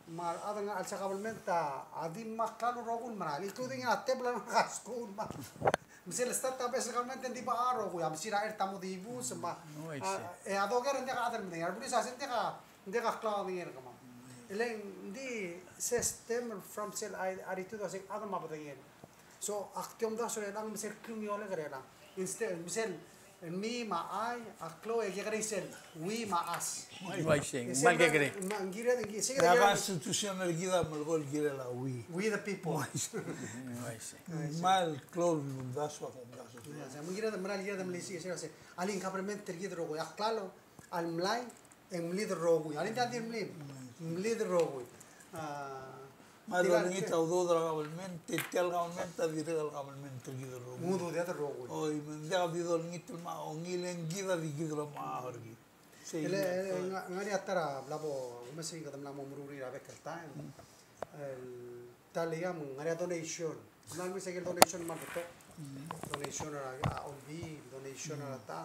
me a rechad el ngar er a chelsel a government a, a di me klalo el rokui el merael, including a tebel el ngar er a skuul me a. Me sel start a beches el government e ng di becha el rokui, a mesir a chert a mo dibus, me a, oh, I see, a, e a doker e ng diak a chad el medengei, a rebulis a se ng diak a, ng diak a klou a medengei er kemam. E le ng di se stem from sel a, attitude a se ng chad me a bedengel. So, ak di omdasu er chelechang me sel klungiolek er chelechang. Instead, me sel, me me a I, a klou e kekerei sel, we me a us. Uaisei, e sel kmal kekerei. Me ng kired, ng ki-, se kid a, a constitution er kid a melekoi el kirel a we. We the people. Uaisei. Uaisei. Kmal klou el uldasu a omdasu. Uaisei. Me ng kired, me ng kired el melisiich er sel, alii, ng government er kid el rokui a klalo, a mlai, e ng mlid el rokui. Alii, ng di mlid, mlid el rokui. A, me a dolengit a udoud er a government, e tia el government a dirrek el government er kid el rokui. Ng udoud er a rokui. Oi, me ng diak di dolengit el mo ungil e ng kid a di kid el mo er kid. Sei, ele, ele, ng-, ng ngar er ngii a ta er a bla bo, me sei kede mla mo meruul er a bek el taem. Mm. El ta el ikang, ng ngar er ngii a donation. Ng ngar er ngii a donation me a betok. Mm. Donation er a, a Olbiil, donation er a, mm, ta.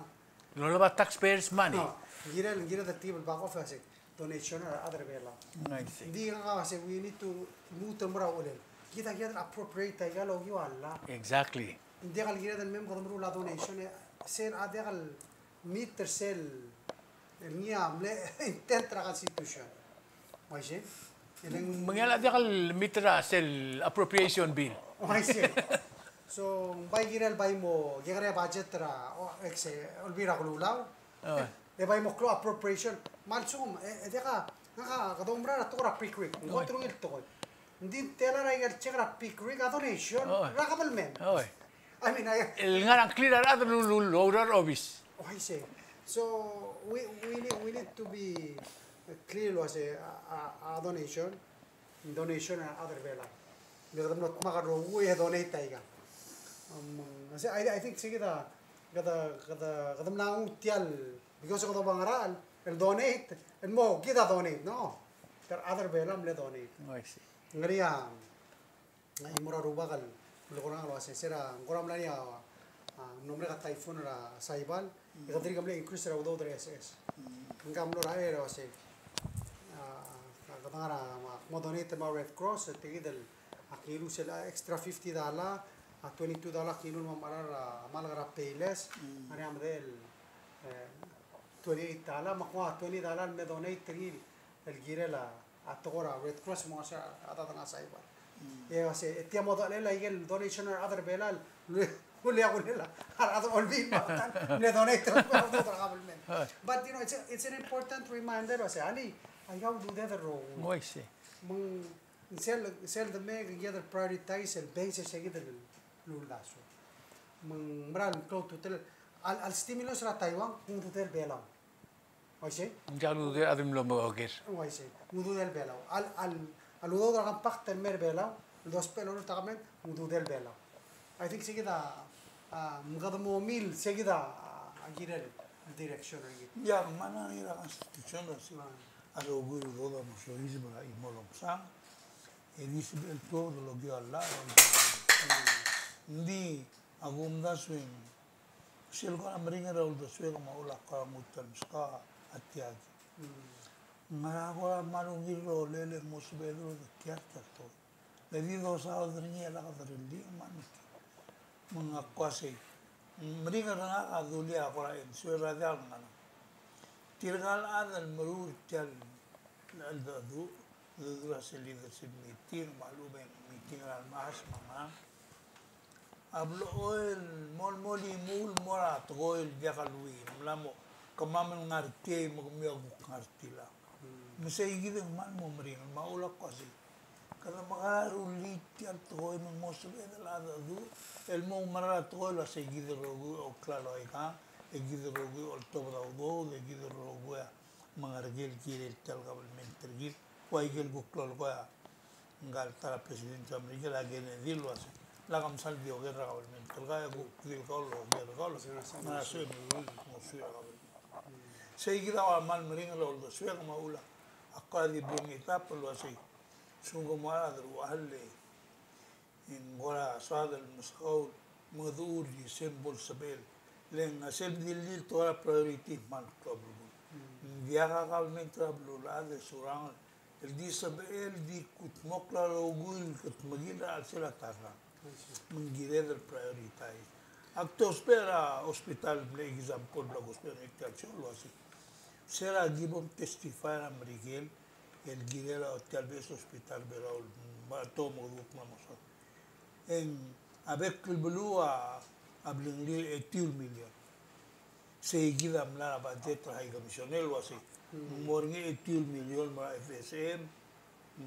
Lolab a taxpayers' money. No, ng kirel, ng kirel a tebel back office, donation er a rechad er a Belau. I see. Ng di ngak a uase we need to move to more a ulel. Kid a kired el appropriate a ikal okiu a llach. Exactly. Ng diak el kired el mei me kede meruul a donation, e sel a diak el meet er sel, el ngii a mle intent er a constitution. Uaisei? Me ng ngar er ngii a diak el meet er a sel appropriation bill. Uaisei. So, ng bai kirel bai mo, kekerei a budget er a, o, eks, Olbiil er a Kelulau. Oh. E bai mo klou a appropriation. Me a lsekum, e, e diak a, ngak a, kede oumera er a tekoi er a PICRC. Ng, oh, kot er ngii el tekoi. Ng di ng tela er a ikel check er a PICRC a donation, oh, er a government. Oh. I mean, I... El ngar er a ngklir a rechad el ul-, ul-, oureor er a obis. Oh, I see. So, we, we need, we need to be clear el uase a, a, a donation, donation er a rechad er a Belau. Me kede mlo dmak el rokui e donate a ikang. Um, I, I think se kid a, kede, kede, kede mla nguu tia el, because kede oba ngerachel el donate, el mo kid a donate, no? Te rechad er a Belau a mle donate. Oh, I see. Ng ngar er ngii a a, chimo er a rubak el, el kora el uase, se er a, ng kora mla er ngii a, a, mlo merek a typhoon er a Saibal, e kede dirk mle increase er a udoud er a SS. Ng kora mlo er a, e, uase, a, a, kede ngar er a, a, mo donate me a Red Cross, e tia kid el, a, kilu sel, a, extra fifty dollar, a, twenty-two dollar kilu el mo mechar er a, a, malk er a Payless, a, ngar er ngii a medal, e, twenty-eight dollar, me a kmo a twenty dollar el me donate er ngii el kirel a, a tekoi er a Red Cross me a ngar er a, a rechad er a Saibal. Mm. E uase, e tia mo dolechel a ikel donation er a rechad er a Belau, el, el, el, el, a rechad er a Olbiil me a ta el, mle donate er a government. But, you know, it's a, it's an important reminder, uase, alii, aika a ududed el rokui. Uaisei. Me ng sel, sel de me, kede prioritize el basis er kid el uldasu. Me ng mera el klou a ultutelel, a, a stimulus er a Taiwan, ng ududel Belau. Uaisei? Ng diak lududel a chad el mlo mo oker. Uaisei. Ng ududel Belau. A, a, a ludoud er a compact el mei er a Belau, el dousbech el loruul er a government, ng ududel Belau. I think se kid a, a, me kede mo mil, se kid a, a, kirel el direction er kid. Ia, me ng ngar er a constitution, se. A rokui el udoud a mo soiseb er a chimo el omsang. E di sebechel el tuobed el okiu a llach. Ng di, a kumdasu e ng sel kora meringel er a uldesuek me a uchul a kora nguu tia el meskau a tia kid. Mm. Ngera kora kmal ungil rolel e ng mo sebeched el odekiak tia el tekoi. Le di dosaod er ngii e lak derellii me a mekngit. Me ngak a kmo sei, meringel er ngak a dulii a kora answer er a diak el ngerang. Tirka el chad el meruul tia el cheldecheduch, cheldecheduch er a sel leadership meeting, me a lechub e ng meeting er a remechas me a ngerang. A blechoel el mo, mo limuul el mo er a tekoi el diak el ui, mla mo, kemam el ngar tiei me kemiu a kuk ngar tilang. Me sei kid e ng kmal mo meringel, me a uchul a kmo sei. Kede mekerang e rullii tia el tekoi me ng mo sebeched el cheldecheduch el mo oumera a tekoi el uasei kid el rokui a ouklalo aikang, e kid el rokui a oltobed a udoud, e kid el rokui a mengereker el kirel tia el kabelment er kid. Ua ikel kuk lolekoi a ngka el ta er a president er a Merikel a Kennedy el uasei, lak msal di oker er a kabelment el kau e kuk di el kau el oker er kau el ngar er a suebek el ngosuir a kabelment. Sei kid a ua kmal meringel a uldesuek me a uchul a kuk di bring it up el uasei, sel kmo a deruchall e ng kora soad el meskau el mengedecheduch er sel bo el sebechel. Le ng a sel di lilil tekoi er a priority me a klou a belkul. Ng diak a kabelment er a beluulechad e surangel el di sebechel di kudmokl a rokui el kedmekill er a chelsel a ta el rang. Me ng kired el prioritize. Ak dousbech er a hospital el mle example el bla kusbech er ngii tia el show el uasei, se er a ki bo mtestify er a Merikel el kirel a tia el beches el hospital er a Belau el me te mo kuk mla mo soad. E ng a bek el beluu a blingelir a etiu el million. Sei kid a mla er a budget er a High Commission el uasei, ng mo er ngii a etiu el million el mo er a F S M,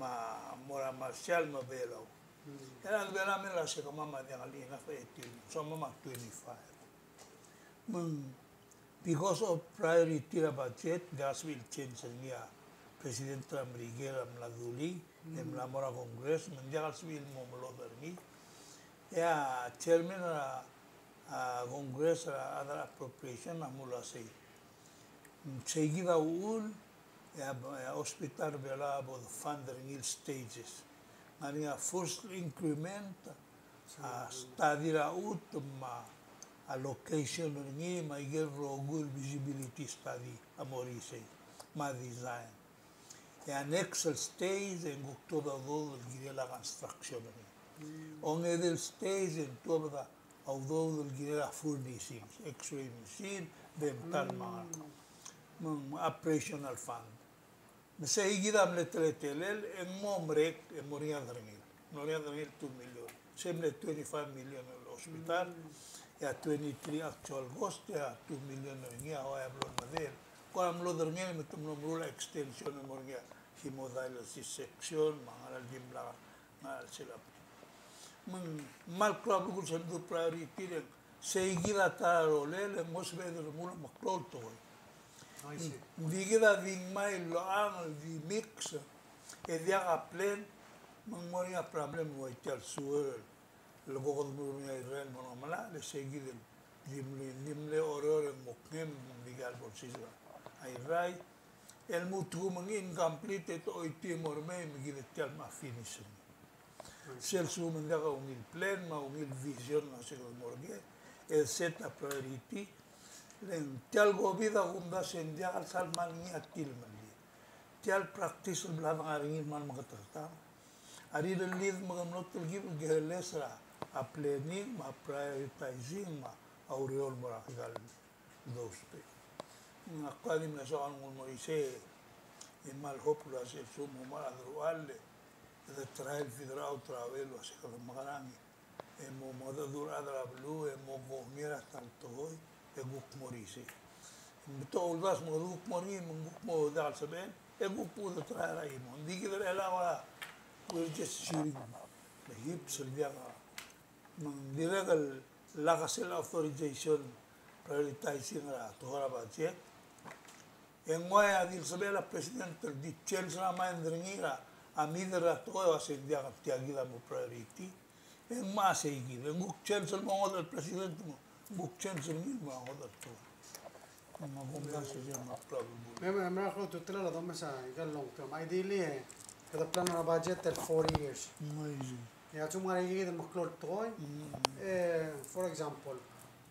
me a mo er a Marshall me a Belau. E a Belau a mle uasei kemam a diak el enough a etiu el million, so kemam a twenty-five. Me ng because of priority er a budget, ng diak el sebechir el change er ngii a president er a Merikel a mla dulii, e mla mo er a Congress, me ng diak el sebechir el mo melodech er ngii. E a chairman er a, a, Congress er a other appropriation a mle uasei, sei kid a uchul, e a, e a hospital er a Belau a bo de fund er ngii el stages. Ng ngar er ngii a first increment, a study er a chutem me a location er ngii me a ikel rokui el feasibility study a mo er isei me a design. E a next el stage e ng kuk tuobed a udoud el kirel a construction er ngii. Ongedei el stage e ng tuobed a udoud el kirel a furnishing, X-ray machine, bem tal me a ngerang. Me ng operational fund. Me sei kid a mle teletelel, e ng mo merek, e mo er ngii a derengel. Mo er ngii a derengel two million. Se mle twenty-five million el hospital, e a twenty-three actual cost, e a two million er ngii a ua a blo el medel. Kora mlo derengel, me te mlo meruul a extension, e mo er ngii a hemodialysis section, me a ngerang el di mla ngar er a chelsel a. Me ng kmal klou a belkul sel dmu el priority er ngii. Sei kid a ta er a rolel e ng mo sebeched el remuul a meklou el tekoi. I see. Ng di kid a di ngmai el locha el di mix, e diak a plan, me ng mo er ngii a problem el ua tia el sewer el ko kede meruul er ngii a Israel me a Ngemelachel, e sei kid el di mle, di mle Oreor e ng mo kngem, ng di kid a bo lsiseb a Israel. El mo tku me ng incomplete e te choitii e mo er mei me kid a tia el mla finish er ngii. Sel lsekum e ng diak a ungil plan me a ungil vision el uasei kede mo er ngii, e set a priority. Le ng tia el COVID a kumdasu e ng diak el sal kmal ngii a tilemellii. Tia el practice el bla dengar er ngii el kmal meketeketang a rirellid me ke mlo telkib el kereles er a planning me a prioritizing me a ureor el mo er a kid el dousbech. Ng ak di mle soak el nguu el mo er isei, e kmal hope el uasei sel lsekum e mo er a deruchall e de try el figure out er a way el uasei kede mekerang e mo mengedecheduch er a rechad er a beluu, e mo komi er a ta el tekoi, e kuk mo er isei. Ng betok a uldasu me kede kuk mo er ngii, me ng kuk mo diak el sebechel, e kuk bo de try er a chimo. Ng di kid er chelechang a we're just shooting the hips el diak a Me ng dirrek el lak a sel authorization prioritizing er a tekoi er a budget. E ng ua a di el sebechel a president el di change er a mind er ngii er a middle er a tekoi el uasei ng diak, tia kid a mo priority. E ng mo sei kid, e ng kuk change el mo ngodech el president, me ng kuk change er ngii el mo ngodech el tekoi. Me ng kumdasu e se el mo problem. Me, me, me a klou a ultutelel a domes a ikal long term. Ideally, e, kede plan er a budget el four years. Mm, I see. E a lsekum ng ngar er ngii kid el meklou el tekoi, e, for example,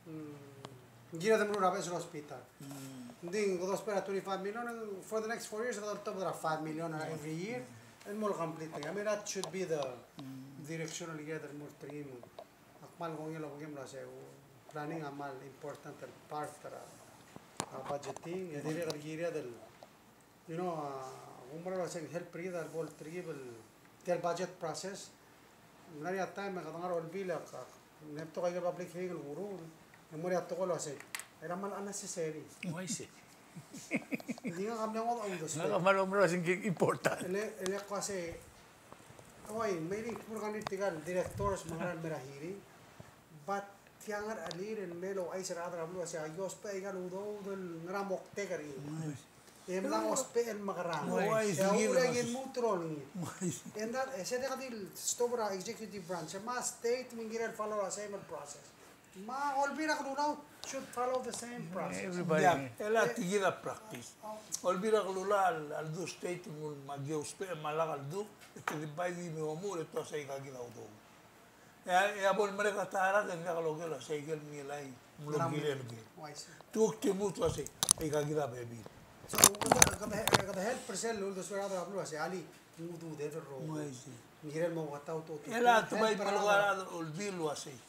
mm, ng kired el meruul er a beches el hospital. Mm. Ng di kede ousbech er a twenty-five million, and for the next four years, kede oltobed er a five million er a every year, el mo complete. I mean, that should be the direction el kired el mo er tir. Me ak kmal kongei el obengkem el uasei, planning a kmal important el part er a, a, budgeting, e dirrek el kired el, you know, a, kuk meral uasei help er kid a lebo el telkib el, tia el budget process. Ng ngar er ngii a taem e kede ngar er a olbiil e ak, ak, ng betok a ikel public hearing el kuruul, e ng mo er ngii a tekoi el uasei, e ng kmal unnecessary. Uaisei. Ng di ngak a mle ngodech a uldesuek. Ngak a kmal oumerang el uasei ng important. E le, e le ak uasei, Oi, me ng kmo er ngii tirka el directors me a ngera el mera hearing. But tiang a ngar er ngii el mle ouchais er a rechad er a beluu el uasei a ki ousbech aika el udoud el ngera moktek er ngii. E mla ousbech el mekerang. Uaisei. E a uchul e aki lmuut el olengit. Uaisei. And that, e se diak di el stop er a executive branch. Me a state me ng kirel follow a same process. Me a Olbiil er a Kelulau should follow the same process. Everybody. Yeah, e le a tia kid a practice. Oh. Olbiil er a Kelulau a, a ledu el state me a ki ousbech me a lak a ledu, e te di bai di me omuchel e te uasei aika kid a udoud. E a, e a bo lemerek a ta er a, e ng diak loker el uasei aike el mle lai, mlo kirel ker. Oh, I see. Te kuk di lmuut el uasei aika kid a bebil. So, kede, kede, kede help er sel uldesuel a rechad er a beluu el uasei alii, ng ududed el rokui. Oh, I see. Ng kirel mo kataut a udoud. E le a te bai help er a melekoi a rechad er a Olbiil el uasei.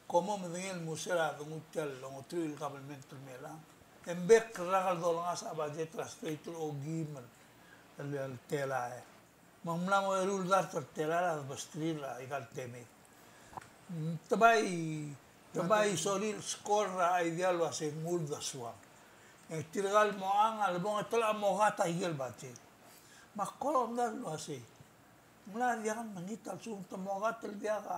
Kom mo medengei el mo se er a denguu tia el ongeteruich el government el mei el, e ng bek el rak el dolengasech a budget er a state el okeim el, el, el telael. Me ng mla mo eru el dart el telael a debesterir aika el temel. Te bai, te bai sorir el score er a idea el uasei ng uldesuam. E tirka el moang a lebong e te locha mo cut aike el budget. Me ak kora omdasu el uasei ng locha diak el mekngit a lsekum te mo cut el diak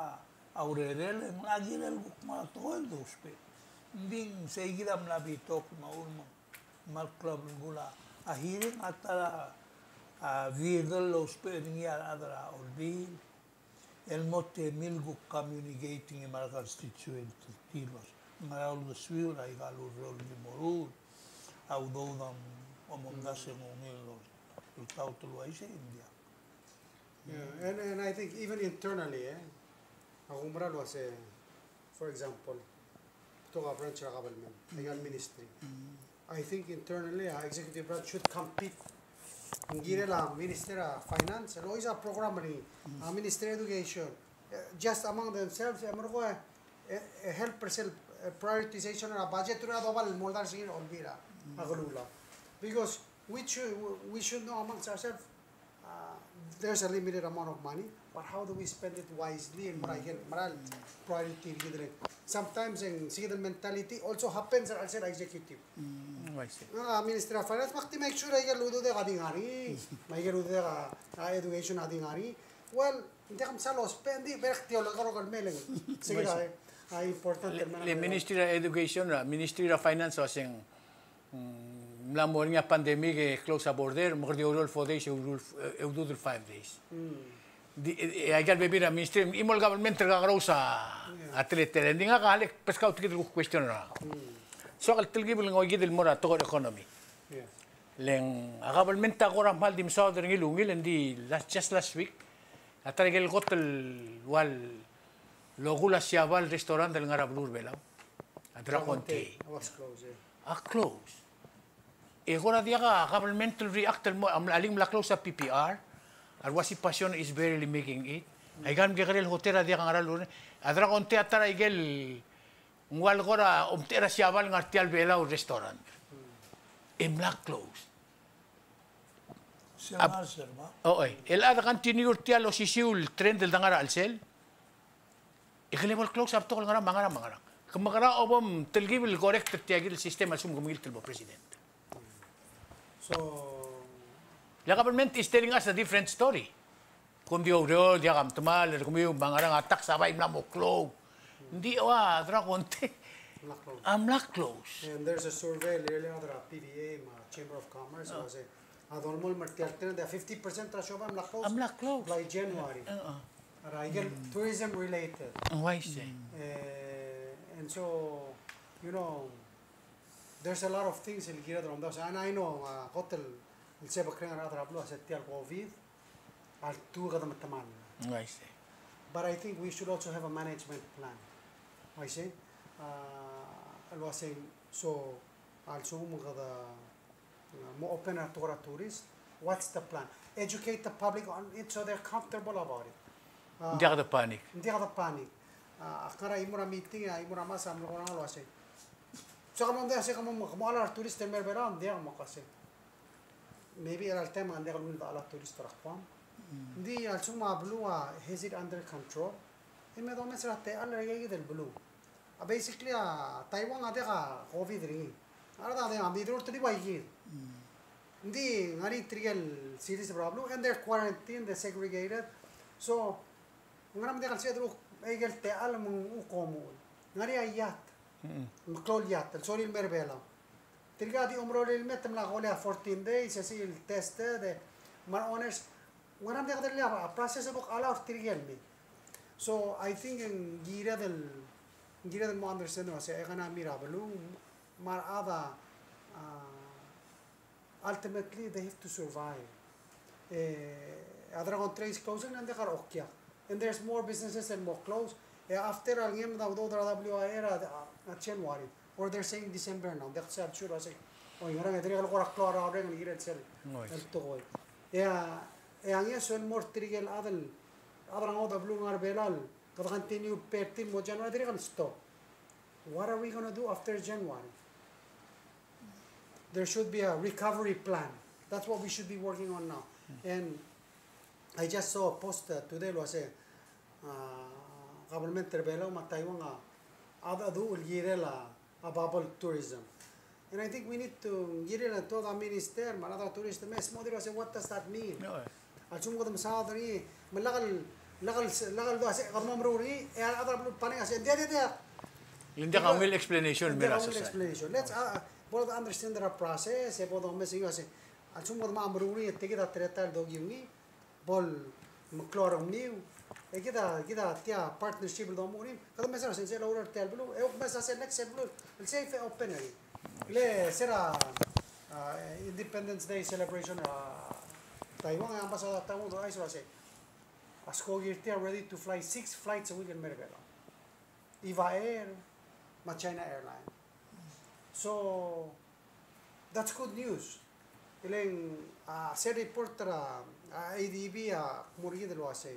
a urerel, e ng locha kirel kuk mla tekoi el dousbech. Ng di ng sei kid a mla betok me a uchul me ng kmal klou a belkul a hearing a ta er a, a, vehicle el ousbech er ngii a rechad er a Olbiil el mo temel kuk communicate er ngii me a reconstituent er tir el uasei ngera uldesuiu er aika el ureor el ki meruul a udoud a mo, a mo omdasu e ng ungil el oltaut el uaisei, ng diak. Yeah, and, and I think even internally, eh, a kumerang el uasei, for example, betok a branch er a government, aika el ministry. I think internally, a executive branch should compete. Ng kirel a Minister er a Finance, el ois a program er ngii, a Minister er a Education, eh, just among themselves, e merekong e, e, e help er sel, eh, prioritization er a budget, er a doba el mo oldars er ngii er a Olbiil er a Kelulau. Because we should, we should know amongst ourselves, uh, there's a limited amount of money, but how do we spend it wisely and mera el, mera el priority er kid el. Sometimes e ng sei kid el mentality also happens er a chelsel a executive. Mm, I see. A Ministry of Finance, me ak di make sure aike el ududek a di ngar er ngii, me aike el ududek a, a education a di ngar er ngii. Well, ng diak msa lousbech, ng di berk tia el oker el mei el. Sei kid a, a important el mera el. Le Ministry of Education, a Ministry of Finance, a uaseng, mm, mla mo er ngii a pandemic e close a border, me kede oureor el four days, e udoud el, e udoud el five days. Mm. Di, e, e, aika el bebil er a ministry, chimo el government er a kakerous a, a teletelel. Ng di ngak a lak beskau tia kid el kuk question er ngak. Mm. Soak el telkib el ngoi kid el mo er a tekoi er a economy. Yeah. Le ng a government a kora kmal di mesaod er ngii el ungil, ng di last, just last week, a ta er a ikel kot el ua lolekoi a Siabal restaurant el ngar er a beluu er a Belau. A Dragon Tea. Dragon Tea. A close. A close. E kora diak a government el react el mo, a mla, a link mla close a P P R, a re uasei Passion is barely making it. Aika el mekekerei el hotel a diak a ngera el ureor. A Dragon Tea a ta er a ikel ng ua le kora omtechei er a Siabal el ngar er tia el Belau restaurant. E mla close. Oi, el chad a continue er tia el osisiu el trend el de ngar er a chelsel. E ke le bo el close a betok el ngerang me a ngerang me a ngerang. Ke mekerang a bo mtelkib el correct er tia kid el system a lsekum ke mengilt el bo president? So, the government is telling us a different story. Kom di oureor, diak a metemall er kemiu me a ngerang, a tax a bai mla mo klou. Ng di ua Dragon Tea a mla close. And there's a survey el rirellii a rechad er a P V A me a Chamber of Commerce, el uasei a dolemolem er tia el trend, a fifty percent er a siobai a mla close. A mla close. By January. Er a ikel tourism related. Uaisei. Eh, and so, you know, there's a lot of things el kired el omdasu. And I know, a kot el, el sebekreng er a rechad er a beluu a se tia el COVID a ltuu kede metemall. Uaisei. But I think we should also have a management plan. Uaisei. A, el uasei, so, a lsekum kede mo open a tekoi er a tourist, what's the plan? Educate the public on it so they're comfortable about it. A, ng diak de panic. Ng diak de panic. A, ak ngar er a chimo er a meeting, a chimo er a mask a mle kora ngii el uasei, so kemam, ng diak, se kemam, kemam a re tourist el mei er a Belau, ng diak, me ak uasei. Maybe er a chelecha el taem a ng diak lungil a tourist er a Guam. Ng di a lsekum a beluu a has it under control, e me domes er a techall er a ika kid el beluu. A, basically a Taiwan a diak a COVID er ngii. A rechad a diak a mirruul er tir el ua ikid. Ng di ngar er ngii tirke el cities er a beluu, and they're quarantined, they're segregated. So, ng ngar er ngii a diak el sebeched el kuk, e, ikel techall me ng kuk omuchel. Ng ngar er ngii a yacht. Mm. Me klou el yacht, el sorir el mer Belau. Tirka di omerolir el me te mla kolii a fourteen days, e sel tested, e, me a owners, ng ngar er ngii a diak el, a process a kuk allow er tirke el me. So, I think ng kired el, ng kired el mo understand el uasei, e, economy er a beluu, me a rechad a, a, ultimately, they have to survive. E, a chad er a contract is closing, ng diak a okiak. And there's more businesses el mo close. E, after a lengem a udoud er a W I A er a, a, a January. Or they're saying December now. Ng diak sel sure el uasei, oi, ngerang e dirrek el kora klou a reng el kirel sel, oi, el tekoi. E a, e a ngeso el mo er tirke el chad el, chad er a ngodech el beluu el ngar er a Belau, kede continue pay er tir el mo January, dirrek el stop. What are we gonna do after January? There should be a recovery plan. That's what we should be working on now. And I just saw a post, uh, today el uasei, uh, government er a Belau me a Taiwan a, a, a dmu el kirel a, a bubble tourism. And I think we need to kirel a, to the minister me a rechad er a tourism, e sel mo dmu el uasei, what does that mean? No, eh. A lsekum kede mesaod er ngii, me lak el, lak el, lak el dmu el uasei, kede mo meruul er ngii, e a rechad er a beluu el panic el uasei, ng diak, ng diak, ng diak. Ng diak a ungil explanation, ng diak a ungil explanation. Let's, uh, bo de understand er a process, e bo domes er ngii el uasei, a lsekum kede mo meruul er ngii, e tia kid a teletael el dokiu ngii, bo lemeklou a rengmiu, e kid a, kid a tia partnership el domuchel er ngii, kede mes er a sensei el oureor er tia el beluu, e kuk mes er a sel next el beluu el safe e open er ngii. Le se er a, a, Independence Day celebration er a Taiwan, e a ambassador er a Taiwan a ouchais el uasei, a skoki er tir a ready to fly six flights a week el mer Belau. Eva Air, me a China Airline. So, that's good news. E le ng, a, sel report er a, a, ADB a kmo er kid el uasei.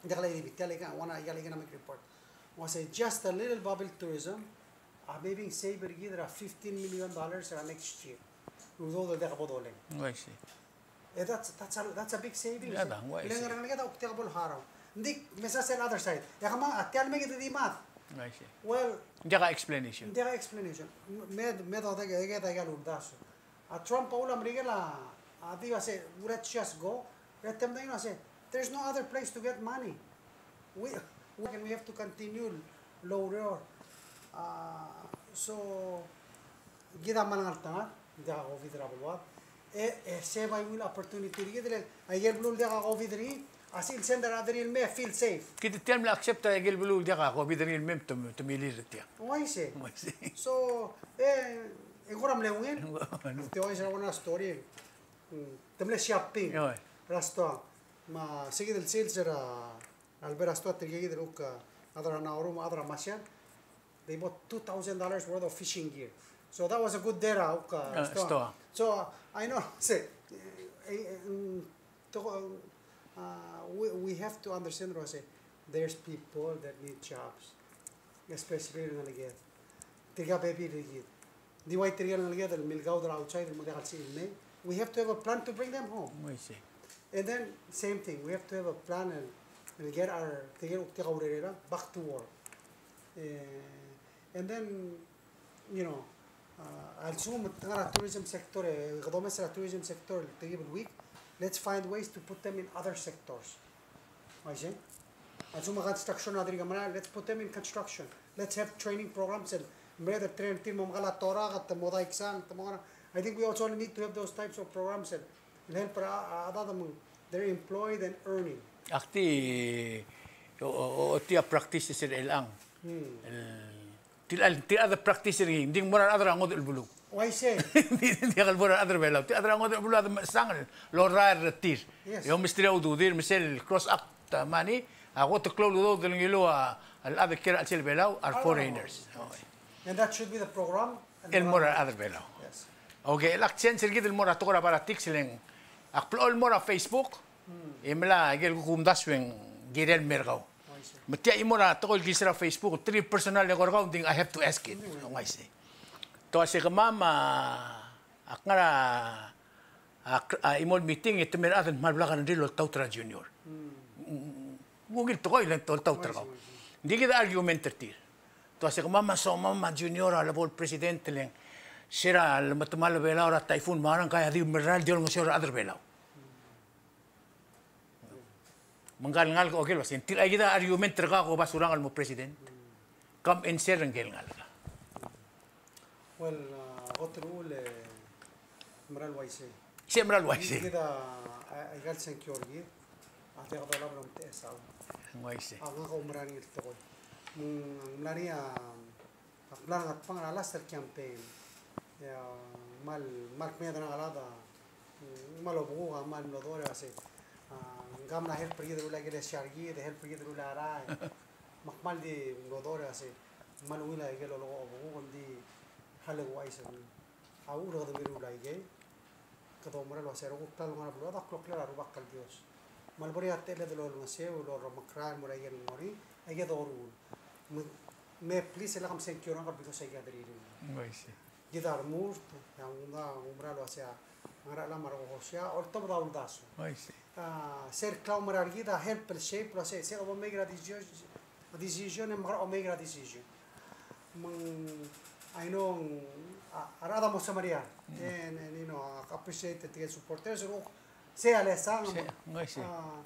Ng diak el ADB, tia el econ-, one, tia el economic report. Uasei just a little bubble tourism, a, maybe ng save er kid er a fifteen million dollars er a next year. Udoud el diak bo doleng. I see. E, that's, that's a, that's a big savings. Yeah, e, ng uaisei. Le ng ngerang, le kede kuk diak bo leharau. Ng di, mesa sel other side. E kemam, a tia el mei kid a di mad. I see. Well, ng diak a explanation. Ng diak a explanation. Me, me dodengei, e kede, e kede uldasu. A Trump a uchul a Merikel a, a di uasei, let's just go. E te medengei el uasei, there's no other place to get money. We, we, and we have to continue el oureor. A, so, kid a kmal ngeltengat, ng diak a COVID er a beluad. E, e, se bai ungil opportunity er kid el, a ikel beluu el diak a COVID er ngii, a sel send er a rechad er ngii el me feel safe. Kid tia el mla accept a ikel beluu el diak a COVID er ngii el me te, te milir er tia. Uaisei. Uaisei. So, e, e kora mle ungil. Te uaisei er a one story. Mm, te mle shopping. Oi. Er a stoa. Me se kid el sales er a, a lebo er a stoa, tirke kid el kuk, a, chad er a Nauru, chad er a Marshall. They bought two thousand dollars worth of fishing gear. So that was a good day er a kuk, a, stoa. Stoa. So I know, se, e, e, mm, to, uh, we, we have to understand, Rose, there's people that need jobs, especially er a ngeleked. Tirka bebil er kid. Di ua tirke el ngeleked el milkau er a outside el mo diak el sebechir el mei. We have to have a plan to bring them home. I see. And then, same thing, we have to have a plan and, and get our, tirke el kuk diak a urerel back to work. Eh, and then, you know, uh, a lsekum te ngar er a tourism sector, e kede omes er a tourism sector el tekib el weak, let's find ways to put them in other sectors. Uaisei? A lsekum a construction a dirk merael, let's put them in construction. Let's have training programs el mei e train er tir el mo mekall a torak, te mo daiksang, te mo ngerang. I think we also need to have those types of programs el, el help er a, a, a chad me ng, they're employed and earning. Ak di, o, o, o, tia practices er chelechang. Hmm. El, tir a, tir a chad el practice er ngii, ng di ng mo er a rechad er a ngodech el beluu. Uaisei. Ng di, ng diak el bo er a rechad er a Belau. Tir a chad er a ngodech el beluu a di mechesang el orrael er tir. Yes. E omes er tir a ududir, me sel cross up, a, money, a kot el klou el udoud el ngiluu a, a chad el kiei er a chelsel Belau, are foreigners. Oh. And that should be the program. El mo er a rechad er a Belau. Yes. Okay, el ak change er kid el mo er a tekoi er a politics le ng, ak blechoel el mo er a Facebook, hmm, e mla ikel kuk kumdasu e ng kirel el mer kau. Me tia chimo er a tekoi el kiis er a Facebook, three personal e kor kau, ng di I have to ask it. Ng uaisei. Te uase kemam a, ak ngar er a, a, a chimo el meeting e te mei a rechad el kmal blak a rengrir el oltaut er a Junior. Ng ungil tekoi le ng oltaut er kau. Ng di kid a argument er tir. Te uase kemam a soam a Junior a lebo el president le ng, se er a lemetemall a Belau er a typhoon me a ngerang, ngka a di merael el di olengeseu er a rechad er a Belau. Me ngka el ngalek a oker el uasei, ng tilechakid a argument er kau a ko basurang el mo president. Come answer er ngke el ngalek. Well, a, kot el uchul e mera el uaisei. Se mera el uaisei. Kid a, a, aika el sengkio er kid a diak dolab el omtechesau. Ng uaisei. A ngak a oumerang er ngii el tekoi. Ng, ng mla er ngii a, ak mla er a Ngatpang er a last el campaign. E a, kmal, kmal kmeed er a Ngatpang, a, kmal obekuk a kmal mlo dechor el uasei, a, ngka a mla help er kid el rullii a ikelesia er kid, help er kid el rullii a rael. Me ak kmal di mlo dechor el uasei, kmal ungil a ikel lolekoi a obekuk, ng di hale uaisei. A uchul e kede meruul aikei, kede oumera el uasei a rokui el klalo el ngar er a beluad a kloklir a Rubak el Dios. Me a lebo er ngii a techelled el olengeseu, el orremekrael el mo er a ikel ngar er ngii, aike doruul. Me, me please e lak msengkio er ngak el because aika a deririr. Uaisei. Kid a remurt, e a ngda, oumera el uasei a ngar er a chelam a rekokl er sei a oltobed a uldasu. Uaisei. A, sel klaumerang er kid a help el shape el uasei, se kede bo make er a decision, decision, e mekerang e make er a decision. Me ng, I know, a, a rechad a mo semeriar. Mm. And, and, you know, I appreciate the supporters, se a lesang. Se, ng uaisei. A,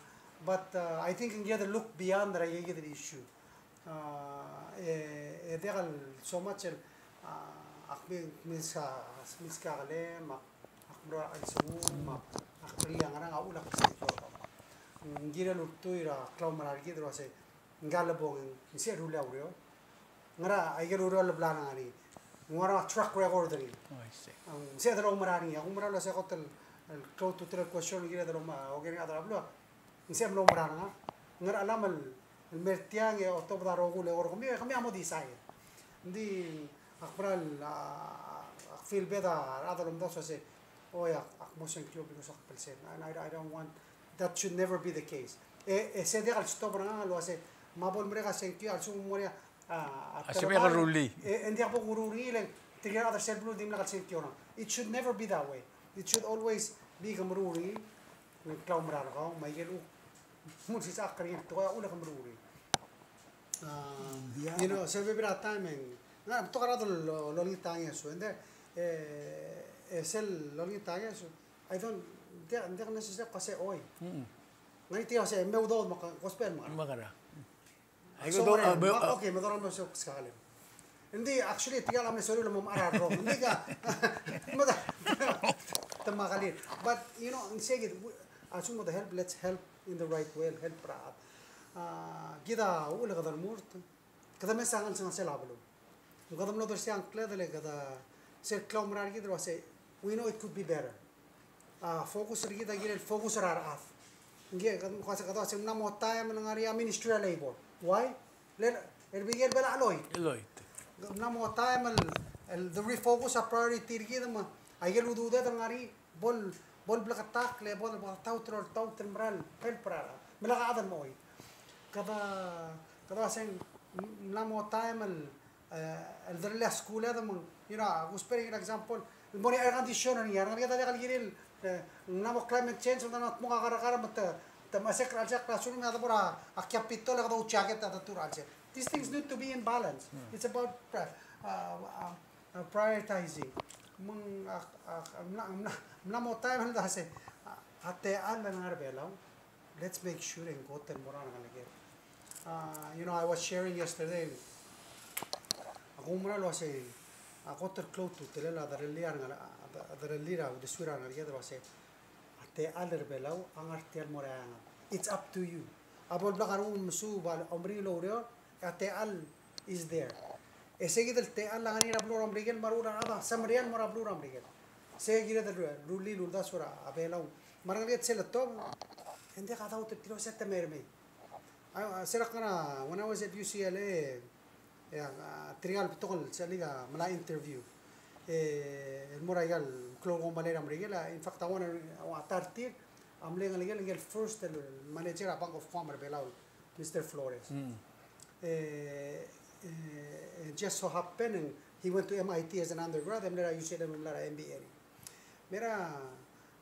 but, uh, I think ng kired el look beyond er a ikakid el issue. A, e, e diak el so much el, a, ak mi, mi sa, mi sa kelem, ak, ak mera el sengul, me ak, ak rirellii a ngerang, a uchul e ak sengkio er kau. Ng kirel ultuil er a klaumerang er kid el uasei, ngka el bo ng, ng se el rullii a ureor. Ngera, aike el ureor el bla er ngii. Ng ua a track record er ngii. Oh, I see. Ng se el oumerang er ngii. Ak oumerang el uasei kot el, el klou a ultutelel el question el kired el oumera, oker er ngii a chad er a beluu. Ng se el mlo oumerang er ngak. Ngera chelam el, el mer tiang e otobed a rokui el eko er kemiu, e kemiu a mo decide. Ng di ak mera el, a, ak feel bad a rechad el omdasu el uasei, oi, ak, ak mo sengkio because ak blessed. And I, I don't want, that should never be the case. E, e se diak el stop er ngak el uasei, me a bo lemerek a sengkio, a lsekum ng mo er ngii a, a, a sebechek el rullii. E, e ng diak bo kuruul er ngii, le tirke el chad er sel beluu a dimlak el sengkio er ngak. It should never be that way. It should always be ke meruul er ngii, ng klaumerang er kau, me aike el kuk mo sisechakl er ngii el tekoi a uchul e ke meruul er ngii. A, yeah. You know, sel bebil er a taem e ng, ng betok a rechad el lo, lolengit a ngeso, and then, e, e sel lolengit a ngeso, I don't, ng diak, ng diak necessary el kmo se oi. Mm-mm. Ng di tia se me udoud me ke gospel me. Me kora. Ai, so, ko do, whatever. A, me, me, a, okay, me dorael el mo se, se kalem. Ng di, actually, tirka el mle sorir el mo mechar a rrom. Ng di ka, me da, te me a kalir. But, you know, ng sei kid, we, a lsekum kede help, let's help in the right way, help er a chad. A, kid a uchul e kede remurt, kede mesa ngesengesel a beluu. Me kede mlo dersii a ngkledel e kede, sel klaumerang er kid el uasei, we know it could be better. A, focus er kid a kirel focus er a rechad. Ngii, kede, kede uasei ng mla mo taem el ngar er ngii a Ministry of Labor. Why? Le, er a Belau a cheloit. Cheloit. Ng mla mo taem el, el de refocus a priority er kid me aike el udoud er ngii a bo le, bo lebleketakl, le bo lebeketaut el oltaut el mera el help er a rechad. Me lak a chad el mo oit. Kede, kede uasei ng mla mo taem el, e, el derellii a skuul e de me ng, you know, a kusbech er ngii el example, el mo er ngii a air condition er ngii, a rengeleked a diak el kirir, e, ng mla mo climate change, me ng mla mo dmung a kerrekar me te, te mesek er a chelsel a classroom, e a de bo er a, a Capitol e kede oujacket a detuu er a chelsel. These things need to be in balance. Hmm. It's about pri-, uh, uh, uh, prioritizing. Me ng, a, a, ng mla, ng mla, ng mla mo taem el dase, a, a techall el ngar er a Belau, let's make sure e ng kot el mo er a rengeleked. Uh, you know, I was sharing yesterday, ak oumera el uasei, a kot el klou a ultutelel a derellii a rengele-, a derellii a uldesuir a rengeleked el uasei, a techall er a Belau a ngar tia el mo er a eanged. It's up to you. A bo el blak a rengum el mesuub a omeringel el oureor, a techall is there. E sei kid el techall a ngar er ngii er a beluu er a Merikel, me a rechad a semeriar el mo er a beluu er a Merikel. Sei kired el ru-, rullii el uldasu er a Belau. Me a rengeleked sel letobed, e ng diak a doubt el tir a uasei te mei er mei. A, a, sel ak ngar er a, when I was at U C L A, e, a, tirka el betok el sel a mla interview. E, el mo er aika el klou el kombalii er a Merikel, a, in fact, a one, a, a ta er tir a mle ngelekel, ngelekel el first el manager er a Bank of Guam er a Belau, Mister Flores. Mm. E, e, e just so happen, he went to M I T as an undergrad, e mle er a U C L A, e mle er a M B A. Me er a,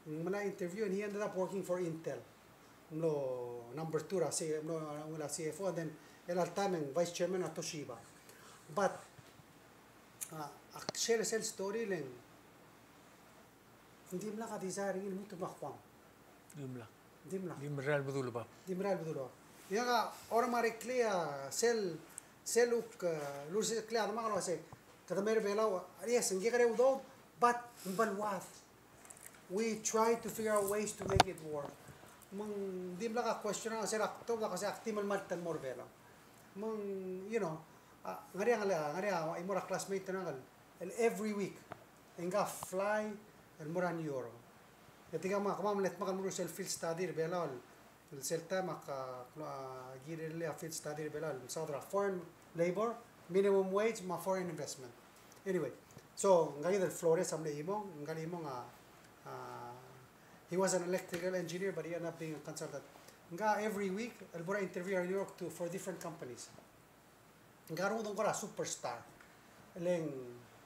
ng mla interview, and he ended up working for Intel. Ng mlo number two er a C-, ng mlo ungil a C F O, and then el all time ng vice chairman er a Toshiba. But, a, ak share sel story le ng dimlak a desire er ngii el lmuut el mo er a Guam. Dimlak. Dimlak. Di merael bedul a bab. Di merael bedul a bab. Ia, automatically, a, sel, sel uk, a, lulsecheklii a demak el uase, kede mei er a Belau, yes, ng kekerei a udoud, but ng beluad. We try to figure out ways to make it work. Me ng dimlak a question er ngak, se er a kuk, ak se ak di melemalt el mo er a Belau. Me ng, you know, a, ngar er ngii a, ngar er ngii a, imo er a classmate er ngak el, el every week, e ngka a fly el mo er a New York. E tirka me a, kemam a mle dmak el mo er sel field study er a Belau el, el sel taem a, a, a, kirel a field study er a Belau el mesaod er a foreign labor, minimum wage, me a foreign investment. Anyway, so, ngka kid el Flores a mle chimong, ngka el chimong a, a, he was an electrical engineer, but he ended up being a consultant. Ngka every week, el bo er a interview er a New York to, for different companies. Ngka a rengud el kora superstar. Le ng,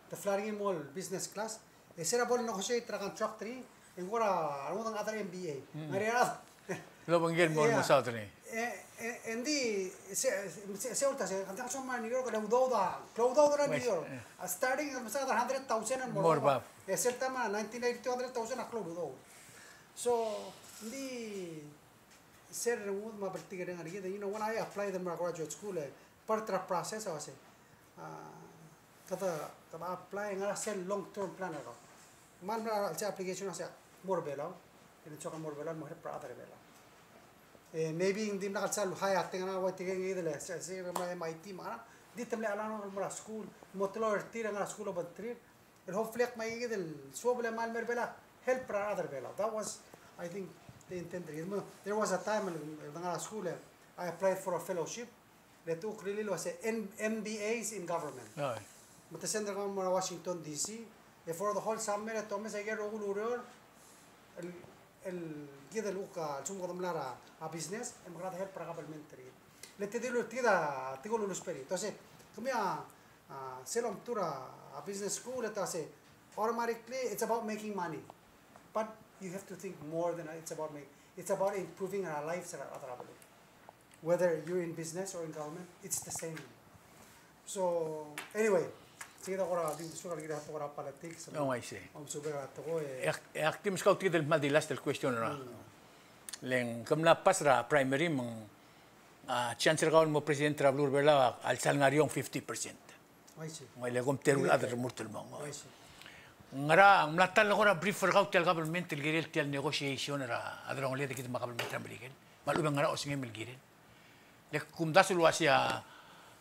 te fly er ngii el mo business class, e se er a bo el negotiate er a contract er ngii, e ng kora rengud el chad er a M B A. Mm. Ngar er ngii a rechad. Lobengkel el mo, yeah, mesaod er ngii. E, e, e ng di, se, se, se ulta se, ng diak soam er a New York, le udoud a, klou udoud er a New York. West, yeah. A starting, mesaod er a hundred thousand el mo er a bab. E sel taem er a nineteen eighty-two, hundred thousand a klou el udoud. So, ng di, se er a rengud me a bltikerreng er kid, you know, when I applied el mo er a graduate school, e, part er a process a uase, a, kede, kede apply, ngar er a sel long term plan er kau. Me a mla er sel application a uase, mo er a Belau, e ng soak el mo er a Belau, mo help er a chad er a Belau. E, maybe ng dimlak el sel high a teng er a, ua tirke el, se, se, se, me a M I T, me a, di te mle allow el mo er a school, mo teloi er tir, ngar er a school el obengterir, el hopefully ak me aika kid el suobel e kmal mer a Belau, help er a rechad er a Belau. That was, I think, the intent er kid. There was a time el, el ngar er a school, e, I applied for a fellowship, le te kuk rirellii el uase M-, M B As in government. Oi. Me te send er kemam el mo er a Washington D C, e for the whole summer, e te omes aike el rokui el ureor, el, el kid el kuk a lsekum kede mla er a, a business, e mekerang e de help er a government er kid. Le te dilu er tir a, tirke el ulusbech er ngii. Te uase, kemiu a, a, sel omtuu er a, a business school, e te uase, automatically, it's about making money. But you have to think more than it's about make, it's about improving our lives er a, er a beluu. Whether you're in business or in government, it's the same. So, anyway, se kid a kora di uldesuek el kirel a tekoi er a politics. Oh, I see. Omesubek a tekoi, e. E ak, e ak di meskau tia el kmal di last el question er a. Mm. Le ng ke mla pass er a primary me ng, a, chance er kau el mo president er a beluu er a Belau a lsal ngar er eou el fifty percent. I see. Ng uaisei, le kom teru el chad el remurt el mong. I see. Ngera, ng mla ta el kora brief er kau tia el government el kirel tia el negotiation er a delongeled er kid me a government er a Merikel? Me a lechub e ngera osengem el kirel? Le kumdasu el uase a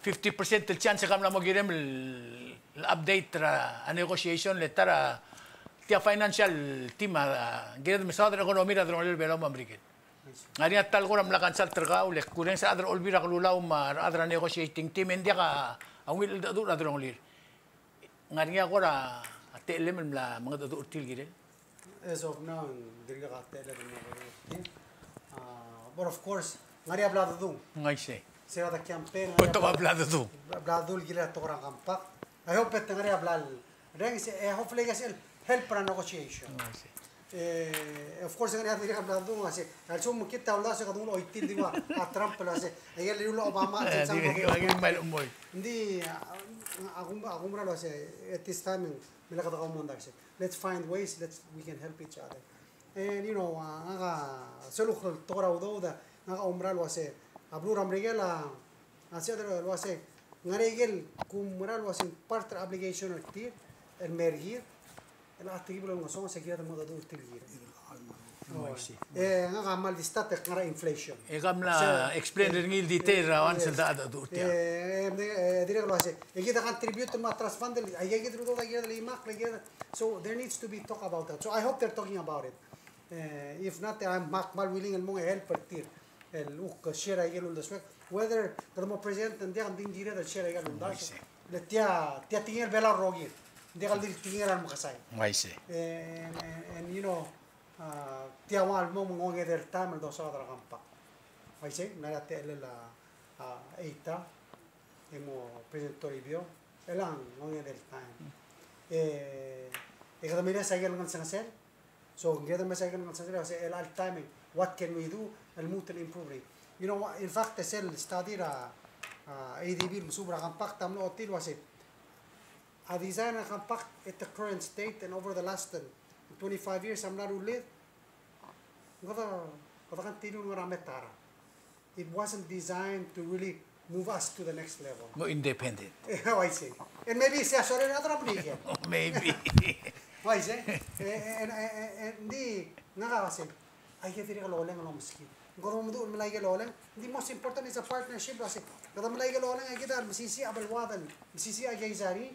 fifty percent el chance e ke mla mo kirem el, el update er a negotiation, le ta er a tia financial team a, a, kired el mesaod er a economy er a delongelel a Belau me a Merikel. Ng ngar er ngii a ta el kora mla consult er kau, le kurrenges a rechad er a Olbiil er a Kelulau me a rechad er a negotiating team, e ng diak a ungil cheldecheduch er a delongelir. Ng ngar er ngii a kora techellem el mla mengedecheduch er tir el kirel? As of now, ng dirkak a techellem el mla mengedecheduch er tir. Ah, but of course, ng ngar er ngii a bla dedung. Ng uaisei. Se er a campaign, ng ngar er ngii a bla dedung. Bla dedung el kirel a tekoi er a compact. I hope e te ngar er ngii a bla el reng se, e, hopefully, I guess, el help er a negotiation. Oh, I see. E, of course, ng ngar er ngii a dirrek el bla dedung, a se, a lsekum kid a uldasu e kede nguu el choitii el di ua, a Trump el uase, aike el dilu el Obama, e, se, di, se, di, ng di, a, a, a, a, a, a, at this time, me le kede kau mondai se, let's find ways, let's, we can help each other. And, you know, a, ngak a, sel kuk tekoi er a udoud, ngak a oumera el uase, a beluu er a Merikel a, a, se el uase, ng ngar er ngii a ikel, kumerang el uase part er a obligation er tir el mer kid, el a tekib el olengesonges e kired el mo mengedecheduch er tir el kirel. Oh, I see. E, ngak a kmal di start e ngar er a inflation. E ke mla explain er ngii el detail er a once el dechedecheduch er tia. E, e, e, dirrek el uase, e kid a contribute el mo er a trust fund, e aike kid el udoud a kired el imakl, e kired. So there needs to be talk about that. So I hope they're talking about it. E, if not, I'm kmal willing el mong e help er tir el kuk share aike el uldesuek. Whether kede mo president, ng diak, ng di kired el share aike el uldasu. I see. Le tia, tia tekingel a Belau el rokir. Ng diak el di tekingel a remekesai. I see. E, and, and, and, you know, a, tia ua el mong, me ng ongedei el taem el dosaod er a compact. I see, ng ngar er ngii a techellel a, a, EITA, e mo President Toribio, e le ng ongedei el taem. E, e kede mesa aike el ngelsengesel, So, ng kired el mesa aike el ngelsengesel, se el all time, what can we do, el lmuut el improve er ngii. You know, in fact, sel study er a, a, ADB el mesuub er a compact a mlo ochotii el uase, a design er a compact at the current state and over the last, uh, twenty-five years a mla rullid, ng kede, Kede continue el ngar er a mei er a, it wasn't designed to really move us to the next level. Mo independent. Oh, I see. And maybe se a sorir a rechad er a Merikel. Maybe. Oh, I see. E, e, e, e, e, ng di ngak a uasei, aike dirrek el oleng el omeskid. Ng kede mo meduch el melai aike el oleng. Ng di most important is a partnership, el uasei kede melai aike el oleng, e kid a mesisiich a beluad el mesisiich a keizai,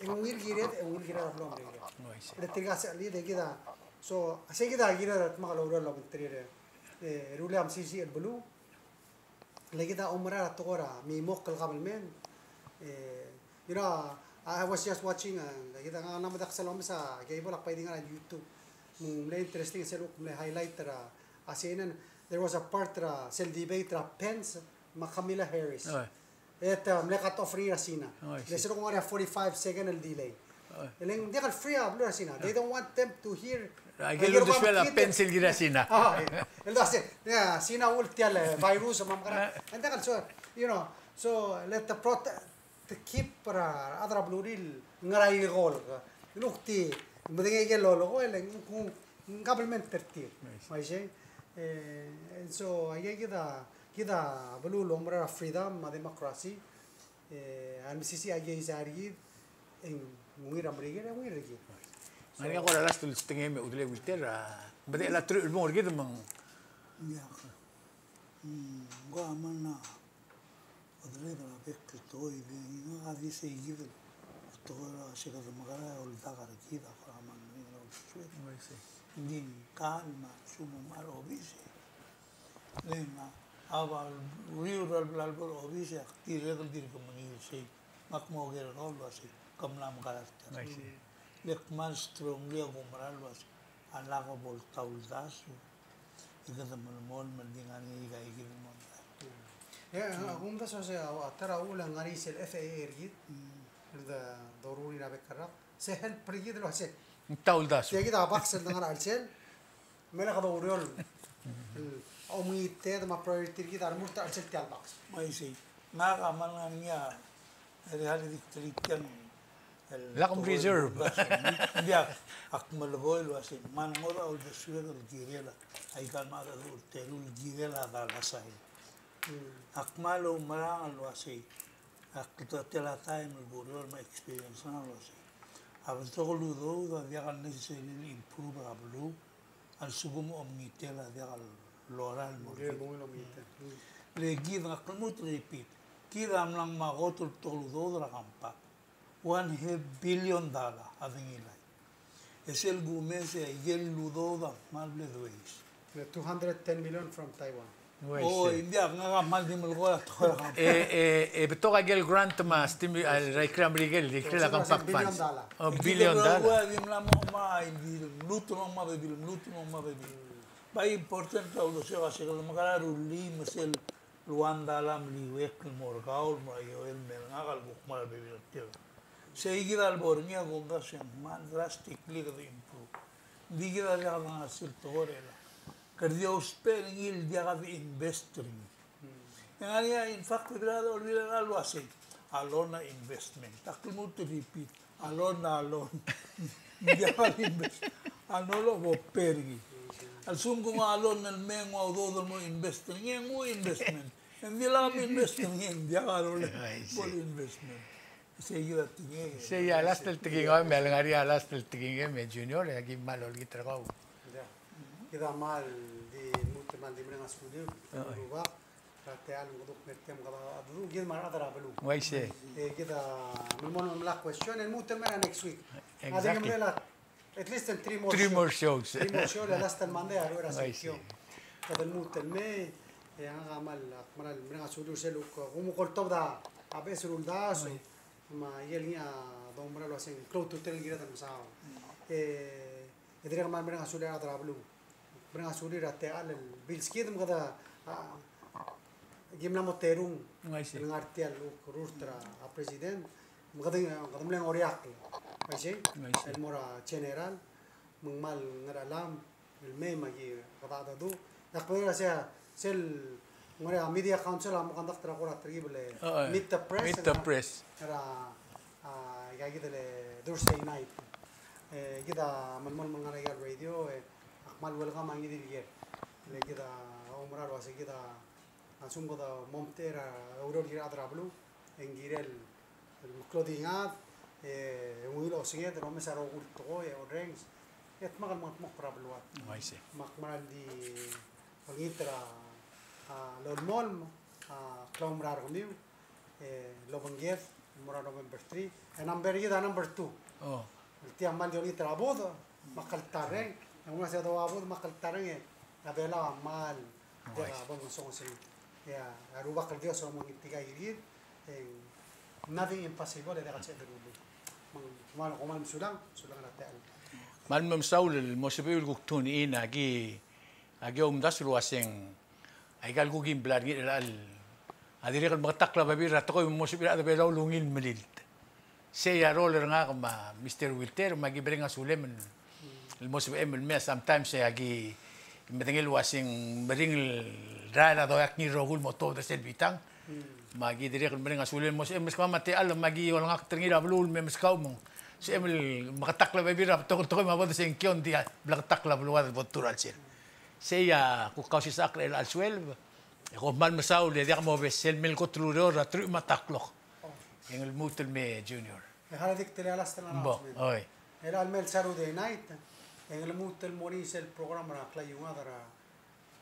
e ng ungil kired, e ungil kired a beluu er a Merikel. Oh, I see. Le tirka a sechelid e kid a, so, sei kid a kired el dmak el oureor el obengterir, e, rullii a mesisiich el beluu. Le kid a oumera er a tekoi er a mimokl el kabelment. E, you know, I was just watching, uh, le kid a ngak a mla medakt sel omes a cable, ak bai di ngar er a YouTube. Me ng mle interesting sel kuk mle highlight er a, a C N N. There was a part er a sel debate er a Pence me a Kamala Harris. Oh. E te mle cut off er ngii er a China. Oh, I see. Le sel kuk ngar er a forty-five second el delay. Oh. E le ng diak el free a beluu er a China. They don't want them to hear. Aike el uldesuel a pencil er a China. Oh, el uasei, yeah, China a uchul tia el virus me a mekerang. Ah. And diak el so, you know, so let the prot-, the keep er a rechad er a beluu el ngar er a ilegal. Luk di medengei aike el lolekoi, e le ng, ng, ng government er tir. Nice. Me sei. E, and so, aike kid a, kid a beluu el oumera er a freedom me a democracy. E, a mesisiich a keizai er kid, e ng ungil er a Merikel, e ungil er kid. Ngar er ngii a kora last el stengem e udele Wilter, a, bedechel a teruich el bung er kid me ng. Ia. Mm, ng kora mla odered er a bek el tekoi, e di ngak a di sei kid el tekoi er a se kede mekerang e oldak er kid a kora mla meringel a uldesued. Ng di ngkal me a lsekum ng mla er a obis e le ng a, a uriul er a bla lebo er a obis e ak dirrek el dirk mengiil sei. Me ak mo oker er kau el uasei, ke mla mekerang er tia. I see. Le kmal strongly a kumerang el uasei a lak bo el ta uldasu, e kede melemolem el di ngar er ngii aika kid el mondai. E, a kumdasu el uasei a ta er a uchul e ng ngar er ngii sel F A A er kid, mm, el de, doruul er a bek el rak. Se help er kid el uasei, ng ta uldasu. Tia kid a box el de ngar er a chelsel, me le kede oureor el omengited me a priority er kid a remurt er a chelsel tia el box. Me isei, ngak a kmal ngar er ngii a, e, reality er tiang el lak reserve. Ng diak, ak melekoi el uasei, me ng ngar er a uldesuek el kirel a, aika el mad el teru el kirel a dalasai. Mm. Ak kmal oumerang el uasei, ak, tia el taem el kureor me a experience er ngak el uasei, a betok el udoud a diak el necessarily improve er a beluu, a lsekum a omengitel a diak el lorael el mo er kid. Mm. Le kid, ngak a lmuut el repeat, kid a mla ngmai a kot el betok el udoud er a compact. One half billion dollar a dengilai. E sel kumes e aike el udoud a kmal bla de waste. Le two hundred ten million from Taiwan. Oi, ng diak, ngak a kmal di melekoi a tekoi er a compact. E, e, e betok aike el grant me a stimulus, a, er a ikrel a Merikel, ikrel a compact funds. Billion dollar. Oh, billion dollar. Kid a di mla mo ngmai, di lmuut el mo ngmai a bebil, lmuut el mo ngmai a bebil. Bai important a uldesuek a se kede mekerang e rullii me sel one dollar a meliuekl el mo er kau el mo er a ioel me er ngak el kuk mera el bebil er tir. Sei kid a lebo er ngii a kumdasu e ng kmal drastically kede improve. Ng di kid a diak dengar sel tekoi er a, kede di ousbech er ngii el diak de invest er ngii. E ng ngar er ngii a, in fact, Olbiil er a, Olbiil er a Kelulau a uasei, a loan a investment. Ak lmuut el repeat. A loan a loan. Ng diak a invest. A loan a bo pay er ngii. A lsekum ke nguu a loan el mei e nguu a udoud el mo invest er ngii, e nguu investment. Ng di lak invest er ngii, ng diak a loan el bo investment. Sei kid a tekingem. Sei a last el tekingem, me a lengar er ngii a last el tekingem, me Junior, e aki kmal olengit er kau. Ia. Kid a kmal di lmuut el kmal di mereng a suliu, rubak. Er a techall el kede kuk mer tia el kede, a, dedu kid me a rechad er a beluu. Uaisei. E kid a melemolem el melai a question, e lmuut el mei er a next week. Exactly. A di mle at least in three more shows. Three more shows. Three more shows, e last el Monday a ruul er a sengkio. Uaisei. Kede lmuut el mei, e ngak a kmal, kmal mereng a suliu er sel kuk, kuk mo oltobed a beches el uldasu. Uaisei. Me a ikel ngii a doumera el uasei ng klou a ultutelel el kired el mesaod. E, e dirrek el kmal mereng a suliu er a rechad er a beluu. Mereng a suliu er a techall el bilskid me kede, a, ki mla mo terung. Uaisei. El ngar tia el kuk rurt er a president. Me kede, kede mle ngoriakl. Uaisei? Uaisei. El mo er a general. Me ng kmal ngar er a lam el mei me aki kede dedu. Ak bo er a sei, sel ngar er a Media Council a mo conduct er a kora terkib el, o, o, Meet the Press. Meet the Press. Er a, a, aika kid el Thursday night. E kid a melemolem el ngar er aika el radio, e ak kmal welcome a ngii di el ker. Le kid a oumera el uase kid a, a lsekum kede mo omtechei er a ureor er a rechad er a beluu, e ng kirel el meklou a di ngad, e ungil osenged el omes a rokui el tekoi e orrenges, e dmak el mengedmokl er a beluad. Uaisei. Me ak mera el di olengit er a, a, lolemolem, a, klaumerang er kemiu, e, el obengked el mo er a November three, e number kid a number two. Oh. El tia a kmal di olengit er a budech me a kltarreng, e ng uaisei a doua budech me a kltarreng, e a Belau a kmal diak a bo lengesonges er ngii. E a Rubak el Dios a mo ngiltii a ikakid, e nothing impossible, e diak el sebeched el rullii. Me ng kmal, kmal mesulang, mesulang er a techall. Kmal mesaul el mo sebechiu el kuk tune in, aki, aki omdasu el uaseng aika el kuk kim bla er ngii er chelecha el, a dirrek el meketakl a babier er a tekoi me mo sebechir a rechad er a Belau el ungil melilt. Sei a role er ngak me a Mister Wilter, me aki mereng a sulem el, el mo sebechem el mei. Sometimes e aki medengei el uaseng meringel el rael a doiak ngii el rokui el mo tuobed er sel bitang. Me aki dirrek el mereng a sulem el mo sebechem el meskau me a techall, me aki olengakt er ngii er a beluu el me meskau me ng sebechem el meketakl a babier er a betok el tekoi me a bo desengkio, ng di a bleketakl a beluad el bo detuu er a chelsel. Sei a kuk kausisechakl er chelecha el sueleb. E kom kmal mesaul e diak mobes sel mle kot el ureor er a truich me a ta klok. E ng lmuut el mei Junior. E kede di teloi a last el announcement. Oi. Er chelecha el mei el Saturday night, e ng lmuut el mo er ngii sel program er a klaiungad er a,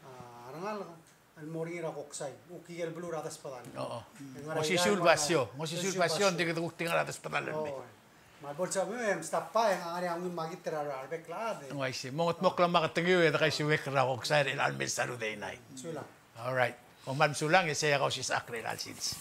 a, rengalek el mo er ngii er a Koksai. Kuk ikel beluu er a desbedall. Oo. Ng osisiu el basio, ng osisiu el basio, ng di kede kuk di ngar er a desbedall el mei. Oi. Me a bo lsebechemiu e mstop e ng ngar er ngii a ungil makit er a rebek el chad. Uaisei, mengedmokl a maketengiu e de kaisiuekl er a Koksai er chelecha el mei el Saturday night. Sulang. All right. Kom kmal mesulang, e sei a kausisechakl er chelecha el sils.